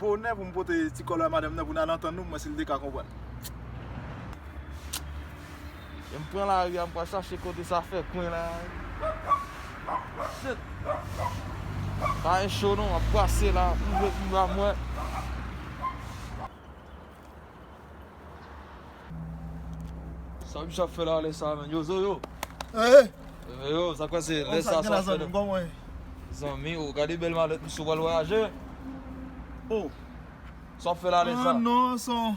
Bonè pou m pote ti kòb la madanm nan pou n al antann nou, mwen si l te ka konprann. E m pran lari a, m pral chache kote sa fè kwen la. Shit. Pa gen cho non, m ap pase la, m jwe pou m pa mwen. Sa misye ap fè la lè sa, menn? Yo, Zo, yo. Eh! Yo, sa k pase? Lè sa, sa w ap fè la? Zanmi, ou gade bèl malèt, misye pral vwayaje. Oh. Sa w ap fè la lè sa? Ah non, son.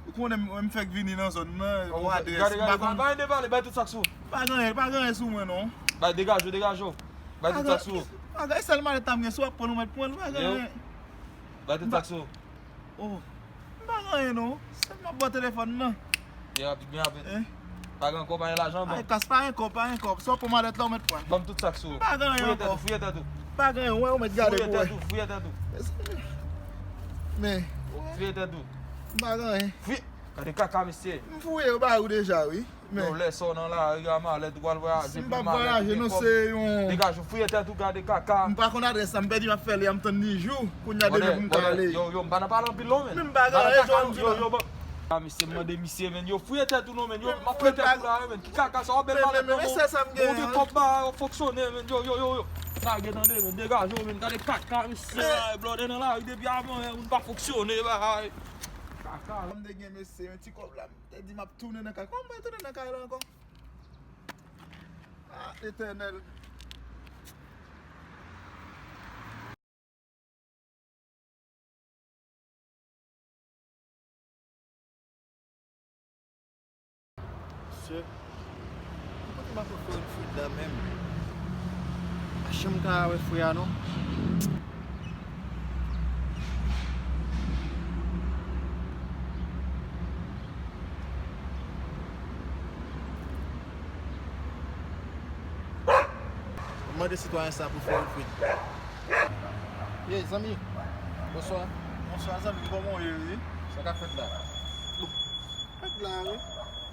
Ou konnen mwen, m fèk vini nan zòn nan, yon adrès. Gade, gade, pa, pa gen de pale, bay tout sa k sou. Pa gen anyen, pa gen anyen sou mwen non. Bay, degaje w, degaje w. Bay tout sa k sou. Pa gen, sèl malèt la m gen, si w ap pran l, ou mèt pran l, pa gen anyen. Bay tout sa k sou. Oh, m pa gen anyen non. Sèl m ap bò telefòn nan. Byen rapid, byen rapid. Eh? Pa gen kòb, pa gen lajan, bon. Ay, kas, pa gen kòb, pa gen kòb. Sa w pran malèt la, ou mèt pran. Ban m tout sa k sou ou. M pa gen anyen ankò. Fouye tèt ou, fouye tèt ou. M pa gen anyen, ou wè, ou mèt gade pou wè. Fouye tèt ou, fouye tèt ou. Men. Fouye tèt ou. M pa gen anyen. Fouye. Gade kaka, mesye. M fouye yo ba ou deja, wi. Men. Yo, lè sa w nan lari a, malèt, ou pral vwayaje, si m p ap vwayaje non, se yon. Degaje w, fouye tèt ou, gade kaka. M pa konn adrès la, m pèdi, m ap fè li a, m tann li jou. Kounye a demen pou m ka ale. Yo, yo, m pa nan pale anpil non, menn. Men m pa gen anyen, jan m di la. Yo, yo, bon. A, mesye, m mande misye, menn. Yo, fouye tèt ou non, menn. Yo, m ap fouye tèt ou la, menn. Ki kaka sa, w ap bèl malèt nan men w. Ou gen kòb ba, w fonksyone, menn. Yo, yo, yo, yo. Sa gen tande, menn. Degaje w, menn. Gade kaka, mesye. Ay, blòdè nan lari depi avan, menn. Moun pa fonksyone, bay. Kaka. M te gen mesye, yon ti kòb la. Te di m ap tounen nan kay. Kòman m pral tounen nan kay la ankò? Ah, Letènèl. Mesye, kote m ap fè yon fwit la menm? Pa janm ka wè frè a non. Mwen mande sitwayen sa pou fè yon fwit. Ye, zanmi. Bonswa. Bonswa, zanmi m, kòman w ye, wi? Sa k ap fèt la? Fèt la, wi.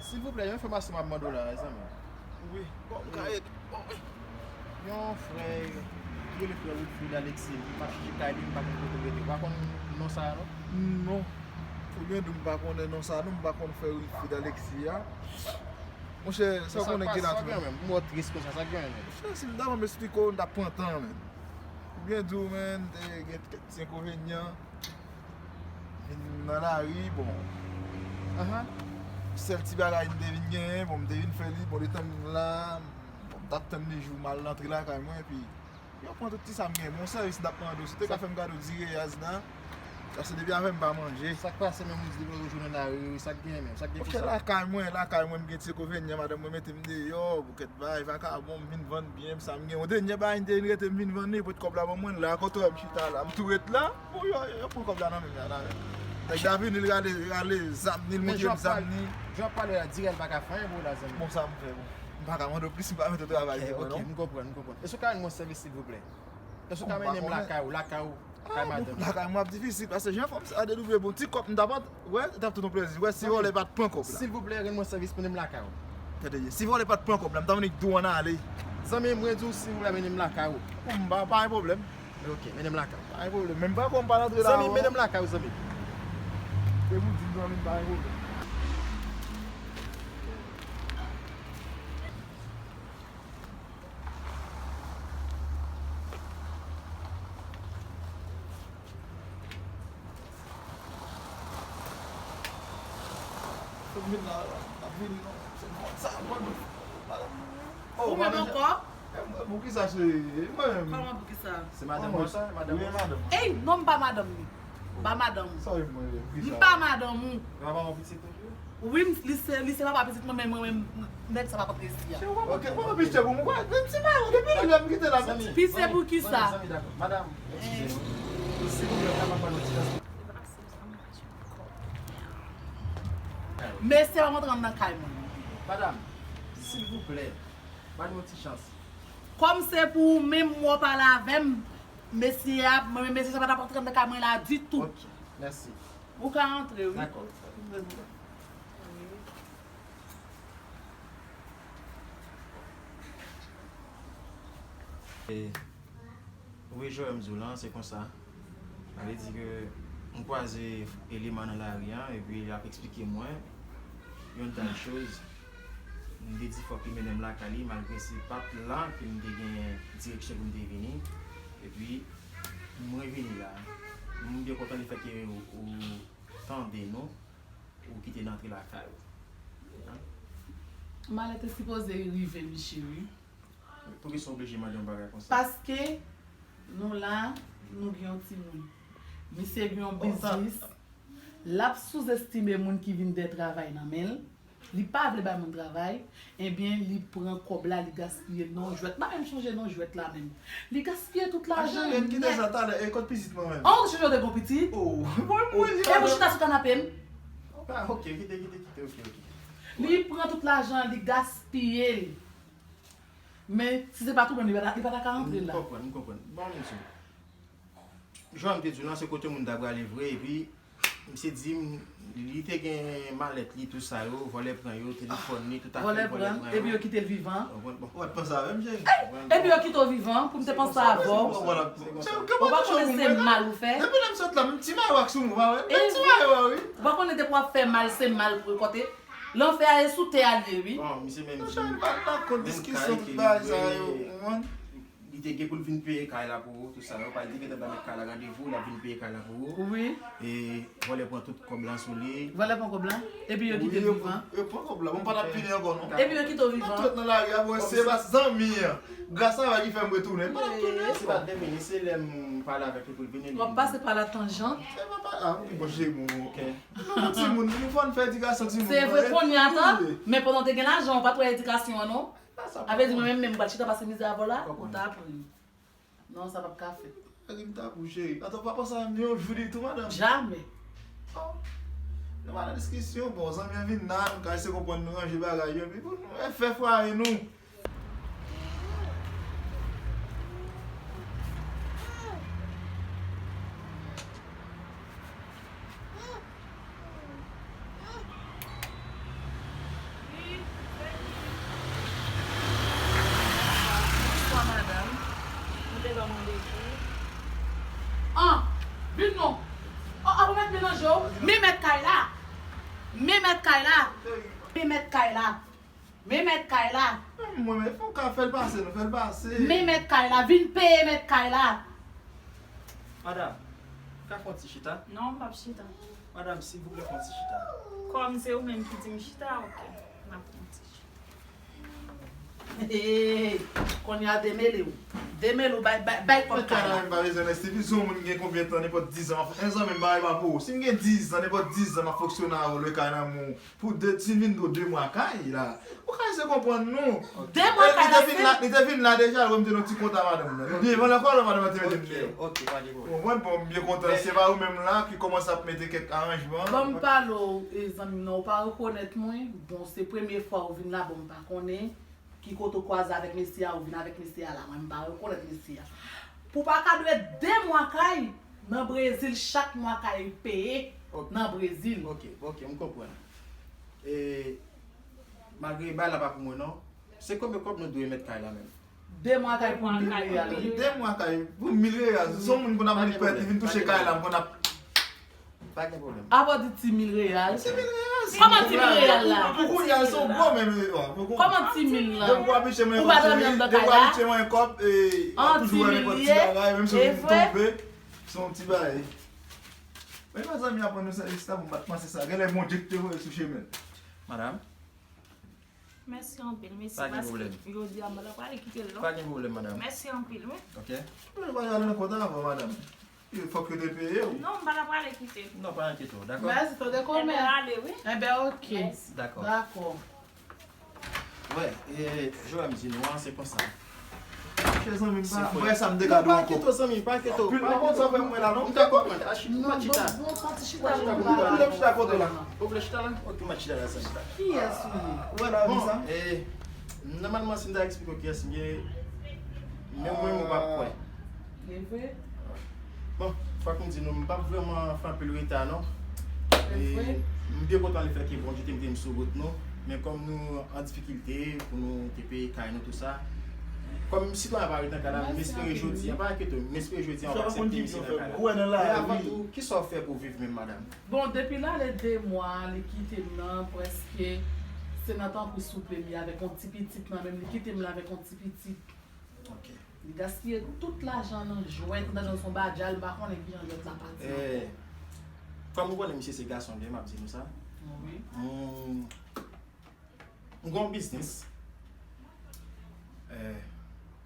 Silvouplè, yon enfòmasyon m ap mande w la, zanmi m. Wi, kòman m ka ede w, wi? Yon frè ki rele frè Wilfrid Alexis, m ap chèche kay li, m pa konn kote l rete. Ou pa konn non sa a, non? Non. Ou byen di w m pa konnen non sa a, non, m pa konn frè Wilfrid Alexis a. Monchè, sa w konnen ki la tou. Sa k pase, sa k gen menm? M wè w tris konsa, sa k gen menm? Monchè, si m ta ban m esplike w, m t ap pran tan, menm. Ou byen di w, menm, m te gen kèk ti enkonvenyan. Vin nan lari, bon. Ahan. Sèl ti bagay m te vin genyen, bon, m te vin fè li, bon, letan m la, bon, m t ap tann li jou m al rantre lakay mwen, epi yo pran tout ti sa m genyen. Bon, sèvis m t ap mande w, si w te ka fè m kado direyaz la, paske depi avè m pa manje. Sa k pase menm, ou di depi w jwenn nan lari, sa k genyen menm, sa k gen konsa? Monchè, lakay mwen, lakay mwen, m gen ti enkonvenyan, madanm mwen mete m deyò, bouke bagay, vakabon, m vin vann byen m, sa m gen. Yon dènye bagay m te vin rete, m vin vann li, pot kòb la ban mwen, la kote w wè m chita la, m tou ret la. Bon, yo, yo pran kòb la nan men m la, la. Nèg la vini, li rale, rale zam ni, li montre m zam ni. Jan w ap pale la, dirè l pa ka fè anyen pou ou la, zanmi. Bon, sa m fè, bon. M pa ka mande w plis, m pa mete w travay pou mwen, non. Ok, m konprann, m konprann. Èske w ka rann mwen sèvis, silvouplè? Èske w ka mennen m lakay ou, lakay ou? Kay madanm. Lakay mwen ap difisil, paske jan fanm sa a dedouvle bon ti kòb, m t ap wè, li t ap tout yon plezi. Wè si vòlè pa t pran kòb la. Silvouplè, rann mwen sèvis, mennen m lakay ou. Tande byen, si vòlè pa t pran kòb la, m t ap annik di w ann ale. Zanmi, mwen di w silvouplè, mennen m lakay ou. Bon, m pa, pa gen pwoblèm. Ok, mennen m lakay ou. Pa gen pwoblèm. Menm pa kòm pa rantre la. Zanmi, mennen m lakay ou, zanmi. Se pou di m zanmi m, pa gen pwoblèm. Fòk vin la, ap vini non. Se bon, sa bon. Oh, ou menm ankò? Poukisa se mwen menm? Kòman poukisa? Se madanm mwen sa, madanm mwen. Wi, madanm. Ey, non, m pa madanm li. M pa madanm ou. Sorry, mwen, poukisa? M pa madanm ou. Papa mwen pitit ou? Wi, m, li se, li se papa pitit mwen, men mwen menm, nèg sa pa kontre isi a. Ok, mwen pitit pou mwen. Ti mayo, depi lè m kite la, men. Pise poukisa? Madanm, eskize nou. Silvouplè, ou kapab ban nou ti chans? Mesye pa montre m nan kay mwen. Madanm, silvouplè, ban nou yon ti chans. Kòm se pou ou menm, ou pale avè m, mesye a, mwen menm, mesye sa pa t ap rantre nan kay mwen la ditou. Ok, mèsi. Ou ka rantre, wi. Dakò. E, wi, Joël, m di w lan, se konsa. Sa vle di ke m kwaze eleman nan lari an, epi l ap eksplike mwen yon tas choz. M te di fòk li mennen m lakay li, malgre se pa t la ke m te gen direksyon pou m te vini. Epi, mwen vini la. M byen kontan lefètke ou, ou tande nou, ou kite n antre lakay ou. Malè te sipoze rive, m cheri. Poukisa w oblije mande yon bagay konsa? Paske nou la, nou gen yon timoun. Misye gen yon biznis. L ap souzestime moun ki vin dèyè travay nan men l. Li pa vle bay moun travay. Ebyen, li pran kòb la, li gaspiye l nan yon jwèt. M pa menm chonje non jwèt la menm. Li gaspiye tout lajan. Cheri, kite sa talè. E kot pitit mwen menm? An, ou te chonje w te gen pitit? Oh, mwen, mwen, e pou chita sou kanape m? Ah, ok, kite, kite, kite, ok, ok. Li pran tout lajan, li gaspiye l. Men, si se pa tou menm, li pa ta, li pa ta ka rantre la. M konprann, m konprann. Bon, mesye. Jan m te di w lan, se kote moun ta prale vre, epi misye di m, li te gen malèt li, tou sa yo, vòlè pran yo, telefòn li, tout afè, vòlè pran, epi yo kite l vivan. Ou pa t panse avè m, cheri? Epi yo kite w vivan, pou m te panse avè w. Ou pa konnen se mal ou fè? Depi lè m sot la, m ti mayo ak sou mwen, pa wè? M ti mayo a, wi. Ou pa konnen depi w ap fè mal, se mal pou rekolte. Lanfè a e sou tè a l ye, wi. Bon, misye menm di m, menm kay ke li lwe, li te gen pou l vin peye kay la pou ou, tout sa yo, pa li te gentan ba mèt kay la randevou, l ap vin peye kay la pou ou. Wi. E vòlè pran tout kòb la sou li. Vòlè pran kòb la? Epi yo kite l vivan? Yo pran kòb la, bon, m pa t ap vini ankò, non. Epi yo kite w vivan? M ap ret nan lari a, bon, se pa zanmi an. Gras a sa ki fè m retounen. M pa t ap tounen ankò. Se pa demen, se lè m pale avèk li pou l vini, li vini. W ap pase pa la tanjan. Se pa, pa, ah, ou pi bon, cheri, bon, ok. Timoun, nou fò n fè edikasyon timoun. Se vre, kounye a tan, men pandan w te gen lajan, ou pa t wè edikasyon an, non. Sa vle di mwen menm, menm, m pral chita pase mizè avè w la, ou ta pran. Non, sa p ap ka fèt. Ri m ta pou cheri. Atò, pa panse a m yon jou ditou, madanm. Jamè. Oh. Nou pa nan diskisyon, bon, zanmi an vin la, nou ka eseye konprann nou, ranje bagay yo, epi pou nou fè fwaye nou. Vin non. Oh, oh, ou mèt melanje w. Men mèt kay la. Men mèt kay la. Men mèt kay la. Men mèt kay la. Mwen, men fò ka fè l pase, nou fè l pase. Men mèt kay la. Vin peye mèt kay la. Madanm, ka fè yon ti chita? Non, m p ap chita. Madanm, silvouplè, fè yon ti chita. Kòm se ou menm ki di m chita, oke. M ap fè yon ti chita. Hey, kounye a demele w. Demele w, bay, bay, bay kòb kay la. Mwen pa bezwen lè Stevie, se yon moun ki gen konbyen tan, nenpòt diz an, m ap, en zanmi m, bagay pa pou ou. Si m gen diz an, nenpòt diz an, m ap fonksyone avè w, lwe kay nan men w. Pou de, si m vin do de mwa kay la. Ou ka eseye konprann nou. De mwa kay la, Li te vin la, li te vin la deja, l wè m te nan ti konta madanm nan. Li devan lekòl, madanm nan te mete m deyò. Ok, pa gen Ou pwoblèm. konprann? Bon, m byen kontan. Se pa ou menm la ki kòmanse ap mete kèk aranjman. Ban m pale w, e, zanmi m nan, ou pa rekonèt mwen. Bon, se premye fwa ou vin la, bon, m pa konnen ki kote ou kwaze avèk mesye a, ou vin avèk mesye a la. Mwen, m pa rekonèt mesye a. Pou pa ka dwe de mwa kay nan Brezil, chak mwa kay peye nan Brezil. Ok, ok, m konprann. E, malgre bagay la pa pou mwen non, se konbyen kòb nou dwe mèt kay la menm? De mwa kay pou mil reyal. De mwa kay pou mil reyal. Se yon moun konn ap li pèt, li vin touche kay la, m konn ap. Pa gen pwoblèm. Apa w di ti mil reyal? Ti mil reyal. Kòman ti mil reyal la? Pou kounye a, se yon gwo menm. Pou kounye Kòman ti mil lan? Depi w abitye mwen Ou pa kòb, dòmi anndan depi kay w la? abitye mwen kòb, e, An toujou wè ti mil nenpòt ti ye? Bagay, menm si E yon vre? Tonbe, se yon ti bagay. Men pa zanmi aprann nou sèvis la, m pa t panse sa. Genlè Bondye ki te voye sou chemen. Madanm, Mèsi anpil, mesi. Pa gen pwoblèm. Paske jodi a, m pa ta prale kite l non. Pa gen pwoblèm, madanm. Mèsi anpil, wi. Ok? Mwen pa al nan kont avan, madanm. Fòk yo te peye w. Non, m pa ta prale kite l. Non, pa enkyete w, dakò? Mèsi, tande Enben, kòmè. Ale, wi. Enben, oke. Mèsi. Dakò. Dakò. Wè, e, Joram di nou an, se konsa. Chè zanmi m, Se pa fò. mwen sa m te Non, gade pa ankò. enkyete w, zanmi, pa enkyete w. Pil pa konn sa w fè mwen la, non? M ta konprann. Achi, m pa chita. Bon, bon, bon, ti M pa chita chita pou pou mwen. la. Ou vle m chita kote w la? Ou vle chita la? Ok, m pa chita la, zanmi. Kiyès ou ye? Ou wè la vi Bon, sa? E, nòmalman, si m ta eksplike w kiyès m ye, men mwen, ou p ap kwè. E vre? Bon, fòk m di nou, m p ap vrèman fè anpil reta, non. E vre? E, m byen kontan lefèt ke Bondye te mete m sou wout nou. Men kòm nou an difikilte pou nou te peye kay nou, tou sa, kòm sitwayen pa ret nan kay la, m Mèsi espere anpil, jodi wi. a, pa enkyete w, m espere jodi a, w Sa va pa konn aksepte ki mesye byen nan fè kay la. mwen. Ou wè nan Men la avan vi. Tou, kisa w fè pou viv menm, madanm? Bon, depi l ale de mwa, li kite m nan, prèske se nan tanpri souple m ye avèk yon ti pitit nan men m, li kite m la avèk yon ti pitit. Ok. Li gaspiye tout lajan nan jwèt, nan jan son badjal, m pa konnen kijan jwèt la pati. Eh, kòm ou konnen misye se gason li ye, m ap di nou sa. Wi. Hmm, m gen yon biznis. Eh,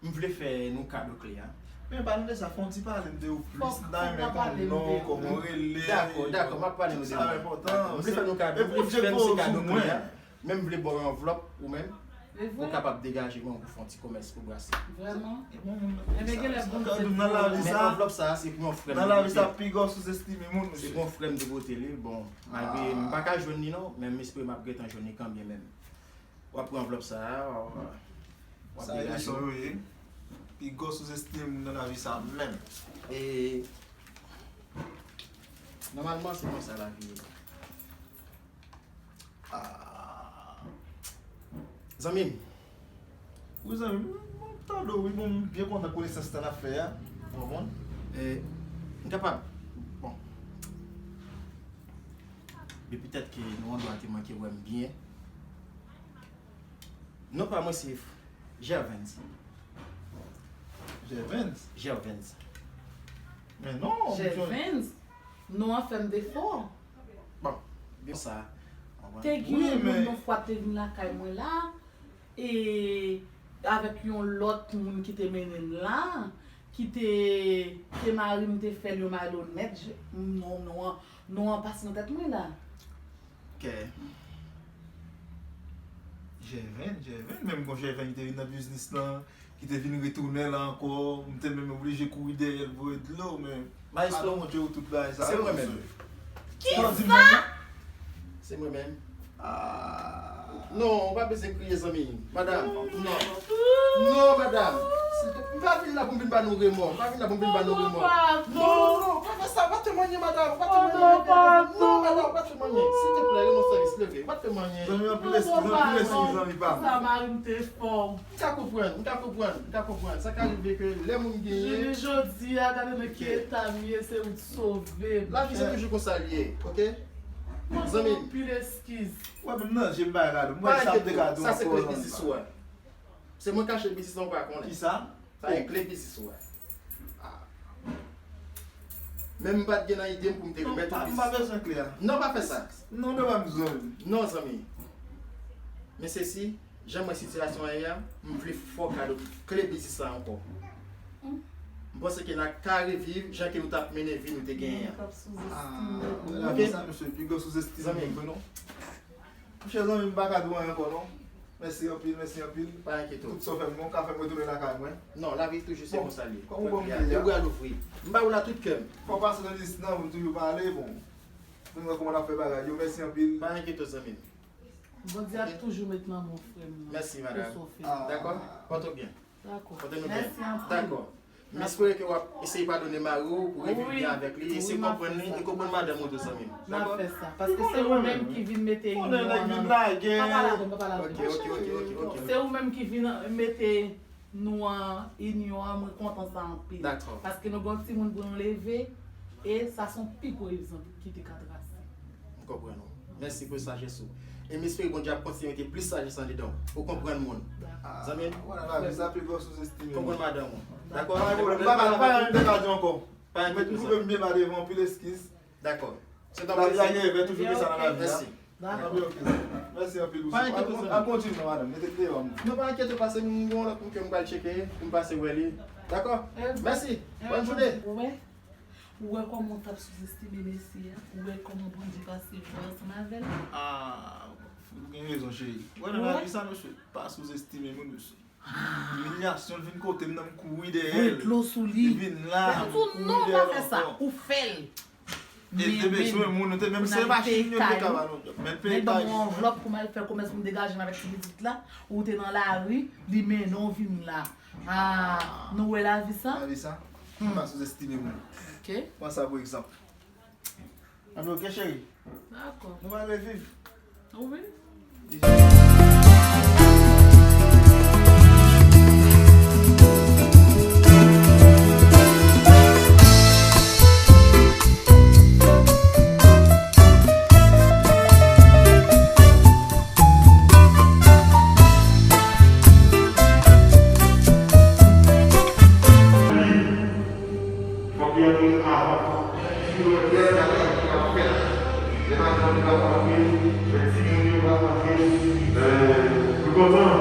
m vle fè nou kado kle a. Men pa nou de sa, fè yon ti pale m de ou plis. Fòk, M ta fòk renmen w pale konn m non, de kòman w rele. Dakò, dakò, m ap pale nou de Sa mwen. enpòtan. M vle fè nou kado. M vle fè m se kado kle a. Men m vle ba w yon anvlòp ou menm. E Pou vre? kapab degaje mwen pou fè yon ti komès pou brase. Vrèman? Bon, Enben, genlè Bondye Kado nan lavi Men sa, anvlòp sa a, se pou yon frè m nan te lavi sa, pote. Pi gwo souzestime moun, Se mesye. pou yon frè m te pote li. Bon, malgre m pa ka jwenn li non, men m espere m ap gentan jwenn li kanmenm. W ap pran anvlòp sa a, w ap, w ap Sa e degaje. Leson yo ye. Pi gwo souzestime moun nan lavi sa menm. E nòmalman, se konsa lavi ye. Ah. Zanmi m. Wi, zanmi m, m tande w, wi, bon, m byen kontan konesans sa n ap fè a. Ou konprann? E, m kapab, bon. Men petèt ke nou an dwa te manke wè m byen. Non pa mwen se Gervens. Gervens? Gervens. Men non, Gervens, non an fè m defo. Bon, byen sa. Te gen Wi, yon moun men yon fwa te vin lakay mwen la, e avèk yon lòt moun ki te mennen m la, ki te, ke mari m te fè l yon malonèt, je- non, non an, non an pase nan tèt mwen la. Kè. Jèvèn, Jèvèn, menm gon Jèvèn ki te vin nan biznis lan, ki te vin retounen la ankò, m te menm oblije kouri dèyè l voye dlo, men Maestro, Monchè, ou tout bagay sa se yo, mwen mesye. menm. Kisa? Se mwen menm. Ah. Non, ou pa bezwen kriye, zanmi. Madanm, non. Non, madanm. M pa vin la pou m vin ba nou remò. M pa vin la pou m vin ba nou remò. Non, non, non, pa fè sa, pa te Manyen, madanm, ou pa t fè manyen. Oh, non, pardon. Non, madanm, ou pa t fè manyen. Silvouplè, rann mwen sèvis, leve. Ou pa t fè manyen. Zanmi, anpil eskiz, anpil eskiz, zanmi pa m. Sa mari m te fè w. M ka konprann, m ka konprann, m ka konprann. Sa ka rive ke lè moun genyen. Jounen jodi a, gade nan ki eta m ye, se ou k sove m. Lavi se toujou konsa l ye, oke? Zanmi m. Anpil eskiz. Wè, menm nan je m pa gade. M wè sa m te gade. Sa se kle biznis ou a. Se mwen k achte biznis lan, ou pa konnen. Kisa? Sa e kle biznis ou a. Ah. Men m pa t gen nan ide m pou m te remèt ou biznis lan. Non, pa bezwen kle a. Non, pa fè sa. Non, non, pa bezwen. Non, zanmi. Men sesi, jan m wè sitiyasyon an ye a, m vle fè w kado kle biznis la ankò. M panse ke n a ka reviv jan ke nou t ap mennen vi nou te genyen an. Ah, oke? Sa, mesye, pi gwo souzestime m vre, non? Monchè zanmi m, m pa ka di w anyen ankò non. Mèsi anpil, mèsi anpil. Pa enkyete w. Tout sa w fè m, ou ka fè m retounen lakay mwen. Non, lavi toujou se konsa l ye. Kòm ou ban m kle a. Depi w al ouvri. M ba ou la tout kè m. Fò w pase nan lis nan pou m toujou pale, bon. Pou m wè kòman n ap fè bagay yo. Mèsi anpil. Pa enkyete w, zanmi m. Bondye ap toujou met nan men w, frè m nan. Mèsi, madanm. Dakò? Pòte w byen. Dakò. Pòte nou byen. Mèsi anpil. Dakò. M espere ke w ap eseye padone mari w pou reviv byen avèk li, eseye konprann li e konprann madanm ou tou, zanmi m. M ap fè sa. Paske se ou menm ki vin mete inyon an. Pa pale avè m, pa pale avè m. Ok, ok, ok, ok, ok. Se ou menm ki vin mete nou an inyon an, mwen kontan sa anpil. Dakò. Paske nou gen yon timoun pou nou leve, e sa se yon pi gwo egzanp ki te ka trase. M konprann ou. Mèsi pou sajès ou. E m espere Bondye ap kontinye mete plis sajès andedan w. Ou konprann moun. Zanmi m. Wala, lavi sa pi gwo souzestime. Konprann madanm ou. Dakò? Pa gen pwoblèm, m pa ka, m pa ka di ankò. Pa gen pwoblèm. Mwen twouve m byen pa devan, anpil eskiz. Dakò. Se tankou lavi a gen revè, toujou gen sa nan lavi a. Mèsi. Dakò. Anpil, ok. Mèsi anpil pou sipò. Pa enkyete w, zanmi m. Al kontinye non, madanm. Mete l deyò, mwen. Non, pa enkyete w, pase m gen yon lòt moun ke m pral tcheke pou m pase wè li. Dakò? Mèsi. Bòn jounen. Ou wè kòman w t ap souzestime mesye a? Ou wè kòman Bondye pase jou ansanm avè l? Ah, ou gen rezon, cheri. Ou wè nan lavi sa, mesye, pa souzestime moun, mesye. Imilyasyon, l vin kote m nan, m kouri dèyè l. Voye dlo sou li. Li vin la, m kouri dèyè l ankò. Ou fè l. E te bezwen moun, nou te menm se machin yo te ka ba nou. Men l peye kay. Ban m yon anvlòp pou m al fè komès pou m degaje m avèk ti pitit la. Ou te nan lari, li mennen w vin la. Ah, nou wè lavi sa? Lavi sa? Hmm. Pa souzestime moun. Ok. Pran sa pou egzanp. Anben, ok, cheri. Dakò. Nou va reviv. Wi. Fòk li antre avan. Si nou wè bèl bagay ki ap fèt, lè madanm yo ap antre, lè timoun yo ap antre, euh, nou kontan.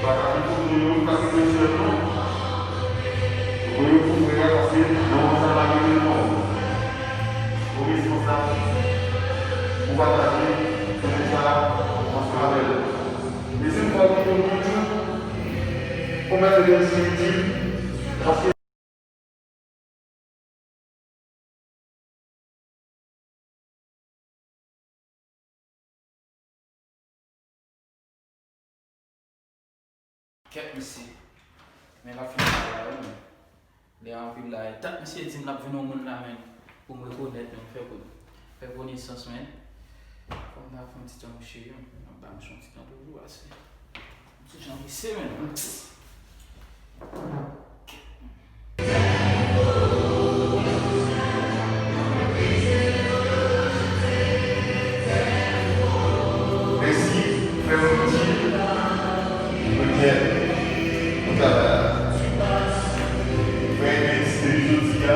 Pataje foto yo, pa kite sèl non. Voye pou frè a, paske nan moman sa pa gen telefòn. Ou responsab pou pataje foto sa ansanm avè l. Dezyèm fwa, ou gen pou YouTube, ou mèt rete sou YouTube, paske Kèt mesye. Men l ap fin pale avè m. Lè anpil la, e dat misye di m l ap vin yon moun la, men pou m rekonèt, men fè konnen, fè konesans, men fò m ta fè yon ti tan mouche, wi. M ap ba misye yon ti tan toujou, pase. Ti jan misye, men. Mèsi, frè Wendy. Wendy, pou travay la. Frè Evens, depi jodi a,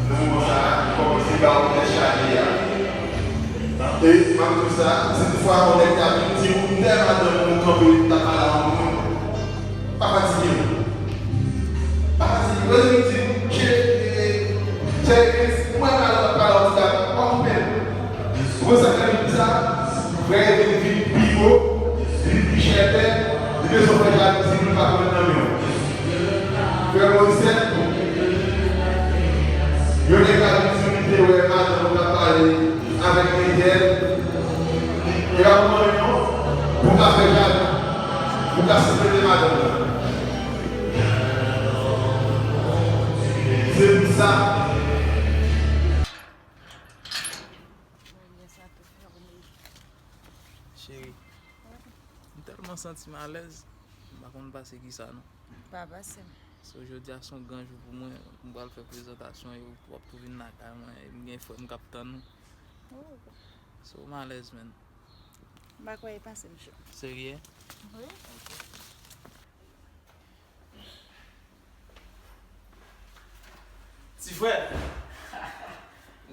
nan moman sa a, li kòmanse ba w tèt chaje a. E m ap di w sa, si toutfwa yon nèg ta vin di w, tèl madanm ou kanpe, ta pale a yon moun, pa fatige w. Pa fatige w. Lè li di w, Che, e, Che Evens, mwen pale, pale w ti ta, pa okipe l. Ou konn sa k fè l vin di sa? Frè Evens vin pi wo, li vin pi chè tè, li bezwen fè jalouzi pou l pa pran nan men w. Frè Morisèt, yon nèg la vin di w li te wè madanm Pase prete madanm nan. Se pou sa. Cheri, m tèlman santi m alèz, m pa konn pase kisa non. Pa pase m. So, jodi a se yon gran jou pou mwen, m pral fè prezantasyon e w ap tou vin lakay mwen, e m gen frè m k ap tann ou. Oh. So, m alèz, man. M pa kwè e pase m cho. Serye? Wi. Ok. Ti frè.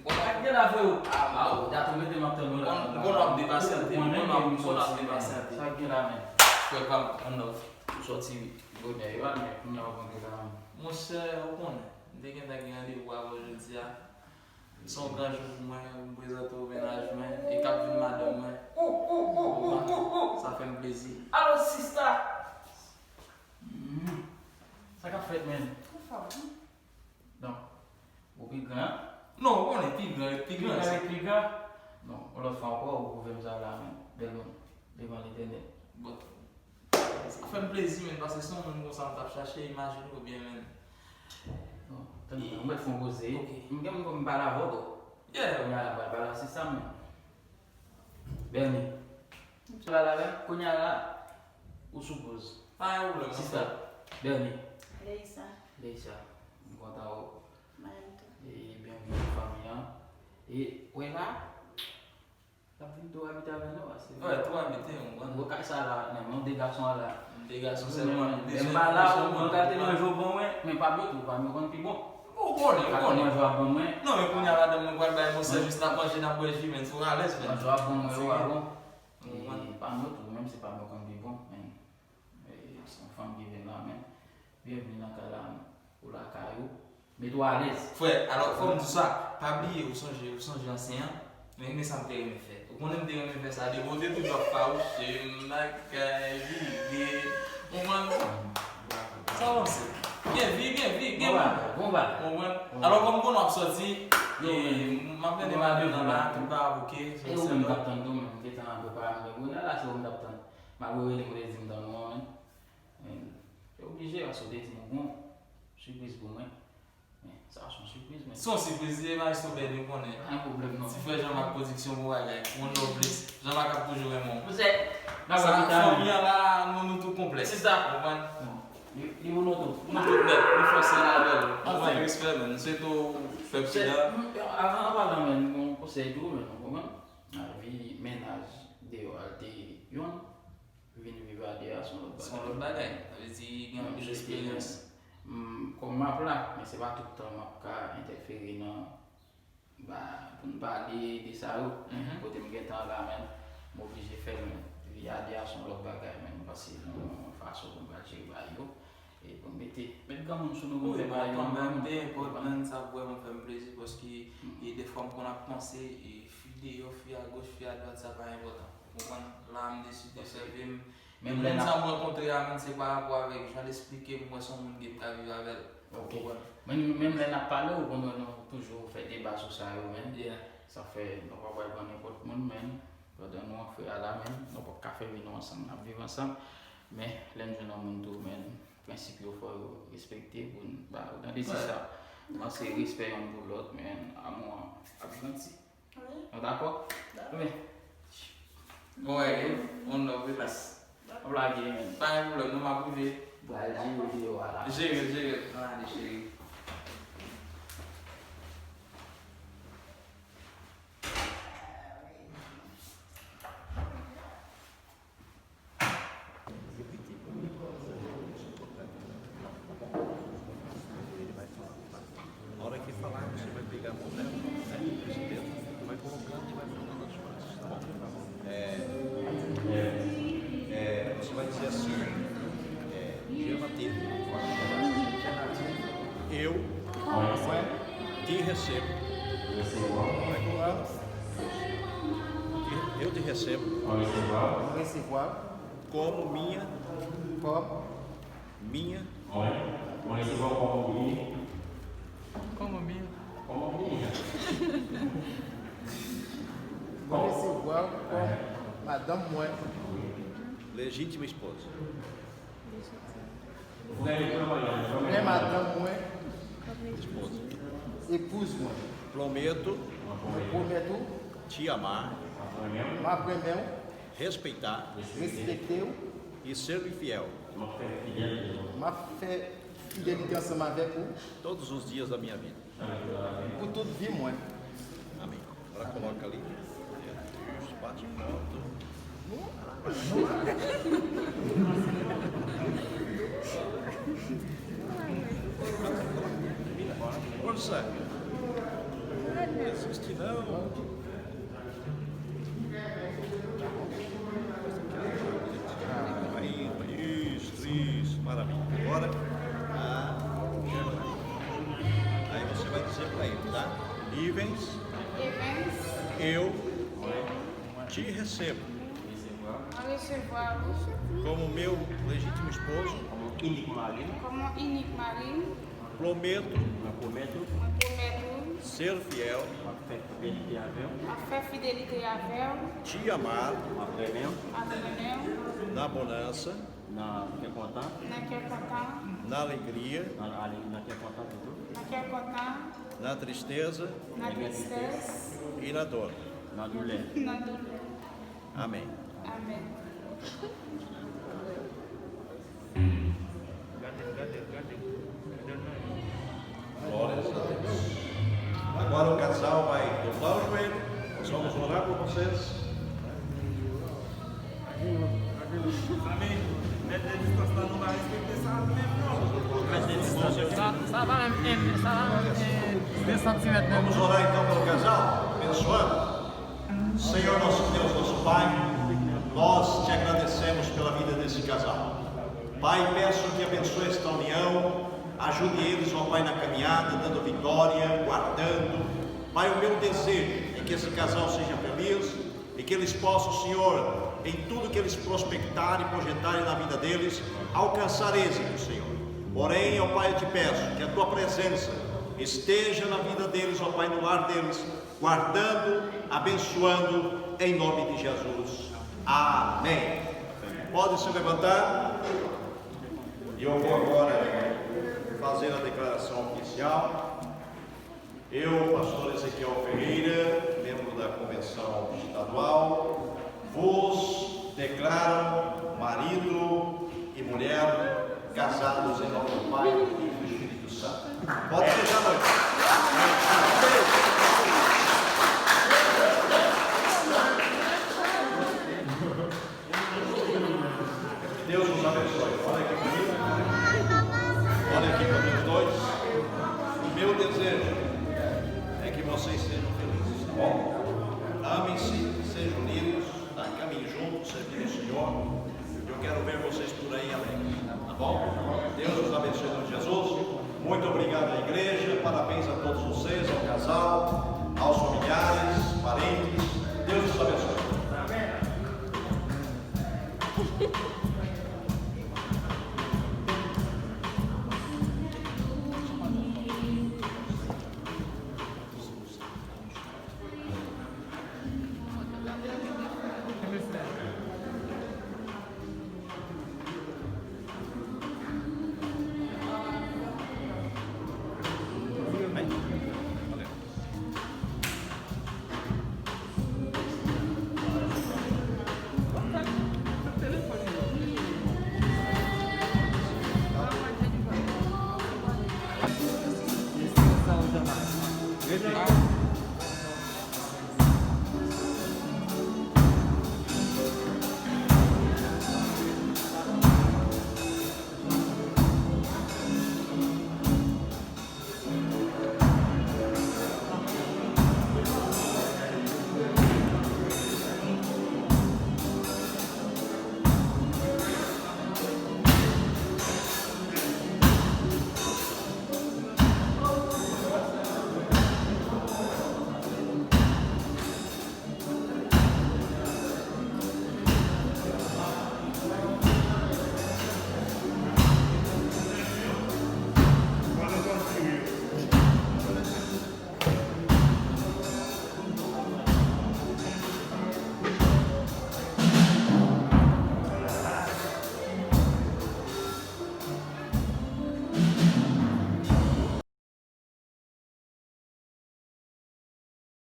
Sa k gen la, freo? Ah, ma ou, dat ou mete m ap tann ou la. M konn w ap depasyante, m konn w ap depasyante. Sa k gen la, men? Frè pa m, on love. Ou sòti bonè yo a, men kounye a w ap antre la, men. Monchè, ou konnen, m te gentan gen randevou avè w jodi a. Se yon gran jou pou mwen, m prezante w mennaj mwen, e k ap vin madanm mwen. Ou konprann? Sa fè m plezi. Alo, sista! Hmm. Sa k ap fèt, menn? Anfòm, wi. Donk, ou pi gran? Non, ou konnen pi gran, pi gran, pi gran, pi gran. Non, yon lòt fwa ankò, ou pwouve m sa la, menn. Bèl moun. Devan Letènèl. Bon. Sa fè m plezi, menn, paske se yon moun konsa m t ap chache, imajine w byen, menn. Non, tann, m mèt fè yon koze. Ok. M gen moun pou m pale avè w, bro. Yeah. Kounye a la, pral pale a sista m. Bernie. Pale avè m, kounye a la, ou sou poz. Pa gen pwoblèm, sista. Bernie. Leisa. Leisa. M kontan wè w. Mwen menm tou. E byenvini nan fanmi an. E, wè la, L ap vin tou abite avè nou, paske... Wè, tou abite, ou konprann. Gwo kay sa la, nan men de gason an la. De gason sèlman, nou bezwen... Menm pa la, ou pran kate manje w ban mwen, men pa m yo tou, pa m yo konn pi bon. Ou konnen, ou konnen. Kate manje w ap ban mwen. Non, men kounye a, madanm mwen pral bay bon sèvis, n ap manje, n ap bwè ji, men si w alèz, men. Manje w ap ban mwen yo a bon. Ou konprann. E pa m yo tou, menm si pa m yo konn pi bon, men. E, se yon fanm ki vin la, men. Byenvini nan kay la, ou lakay ou. Met ou alèz. Frè, alò, fò m di w sa, pa bliye, ou sonje, ou sonje ansyen an? Men, men sa m te renmen fè. Ou konnen m te renmen fè sa, depi w te toujou ap fawouche m, bagay, vire, ou konprann? Sa w panse? Gen vi, gen vi, gen vi. Bon bagay, bon bagay. Ou konprann? Bon bagay. Alò, kòm konnen w ap sòti, e, m ap mande madanm nan la, tout bagay ap oke. E ou menm k ap tann tou, men m te tann ap prepare m, men kounye a la, se ou m t ap tann. Malgre w rele m, ou te di m tann ou an, men. Men, e oblije, paske w te di m ou gon sipriz pou mwen. Men, sa se yon sipriz, men. Se yon sipriz li ye, majistra Bernie, ou konnen. Pa gen pwoblèm, non. Ti frè Jean Marc Production, bon bagay. One love, please. Jean Marc ap toujou renmen w. Sa, fanmi an la, nou, nou tou konplè. Sista. Ou konprann? Non. Li, li pou nou tou. Nou tout nèt, nou fòse la avè l. Ou konprann, respè, men. M swete w fè pli lwen. Avan, an palan, men, yon konsèy tou, men, ou konprann? Nan vi mennaj deyò a, l te youn. Vin viv a de a se yon lòt bagay. Se yon lòt bagay. Sa vle di gen anpil eksperyans. Kòm m ap la, men se pa tout tan m ap ka entèfere nan, ba, pou n pale de sa yo. Kote m gentan la, men, m oblije fè l, men. Vi a de a se yon lòt bagay, men, m panse gen yon fason pou m pral jere bagay yo. E pou n mete, met granmoun sou nou pou n fè bagay yo. Wi, men kanmenm, li enpòtan, sa vrèman fè m plezi, paske, e, defwa m konn ap panse, e, fi deyò, fi agoch, fi adwat, sa pa enpòtan. Ou konprann? La, m deside sèvi m. Menm lè n ap... Moun sa m rankontre a, menm se pa rapò avèk jan l esplike m, m wè se yon moun ki m ka viv avè l. Ok. Ou konprann? Menm, menm lè n ap pale, ou konn wè nou toujou fè deba sou sa yo, menm. Yeah. Sa fè, nou pa pral pran nenpòt moun, menm. Pandan nou an frè a la, menm, nou p ap ka fèmen nou ansanm, n ap viv ansanm. Men, lè n jwenn yon moun tou, menm, prensip yo fò yo respekte pou n ba yo. Tande sista, nou se respè yonn pou lòt, men amou an ap grandi. Wi. Nou dakò? Dakò. Bon, wè, on love, relax. Dakò. N ap lage, men. Pa gen pwoblèm, non, m ap rive. Pral jere deyò a la. Jere l, jere l. Ann ale, cheri. A hora que falar, você vai pegar a mão dela, né? Vai colocando e vai falando as frases, tá bom? É, é, é, você vai dizer assim, é, Jean Matheus, eu te recebo. Vai com ela. Eu te recebo. Recevoir. Como minha. Como. Minha. Mwen resevwa w kòm minha. Kòm minha. Kòm minha. Mwen resevwa w kòm madanm mwen. Legítima esposa. Prè madanm mwen, epouz mwen. Prometo, mwen pwomèt ou, te amar, m ap renmen w, respeitar, respekte w, e ser-lhe fiel, m ap fè fidelite ansanm avèk ou, todos os dias da minha vida. Pou tout vi mwen. Amém. Ela coloca ali. Isso, bate pronto. Força. Não desiste não. Aí, isso, isso, maravilha. Agora, ah, aí você vai dizer pra ele, tá? Ivens, Ivens, eu te recebo, eu recebo como meu legítimo esposo, como único marido, como único marido, prometo, mwen pwomèt ou, mwen pwomèt ou, ser fiel, m ap fè fidelite avè w, m ap fè fidelite avè w, te amar, m ap renmen w, m ap renmen w, na bonança, nan kè kontan, nan kè kontan, na alegria, nan ale-, nan kè kontan pito, nan kè kontan, na tristeza, na tristès, e na dor, nan doulè, nan doulè. Amém. Amém. Glórias a Deus. Agora o casal vai dobrar o joelho. Nós vamos orar por vocês. Amém. Mèt de distans la, nou pa respekte sa menm non. Sa, sa pa menm, menm, sa pa menm, eh, de santimèt menm. Vamos orar então pelo casal, abençoando. Senhor nosso Deus, nosso Pai, nós te agradecemos pela vida desse casal. Pai, peço que abençoe esta união, ajude eles, ó Pai, na caminhada, dando vitória, guardando. Pai, o meu desejo é que esse casal seja feliz e que eles possam, Senhor, em tudo que eles prospectarem e projetarem na vida deles, alcançar êxito, Senhor. Porém, ó Pai, eu te peço que a tua presença esteja na vida deles, ó Pai, no lar deles, guardando, abençoando, em nome de Jesus. Amém. Pode se levantar. E eu vou agora fazer a declaração oficial. Eu, pastor Ezequiel Ferreira, membro da Convenção Estadual, vos declaro marido e mulher casados em nome do Pai, do Filho e do Espírito Santo. Pode beijar a noiva. Deus nos abençoe. Olha aqui para mim. Olha aqui para os dois. O meu desejo é que vocês sejam felizes, tá bom? Amem-se, sejam unidos, tá? Caminhem juntos, servindo o Senhor. Eu quero ver vocês por aí alegres, tá bom? Deus nos abençoe em nome de Jesus. Muito obrigado à igreja, parabéns a todos vocês, ao casal.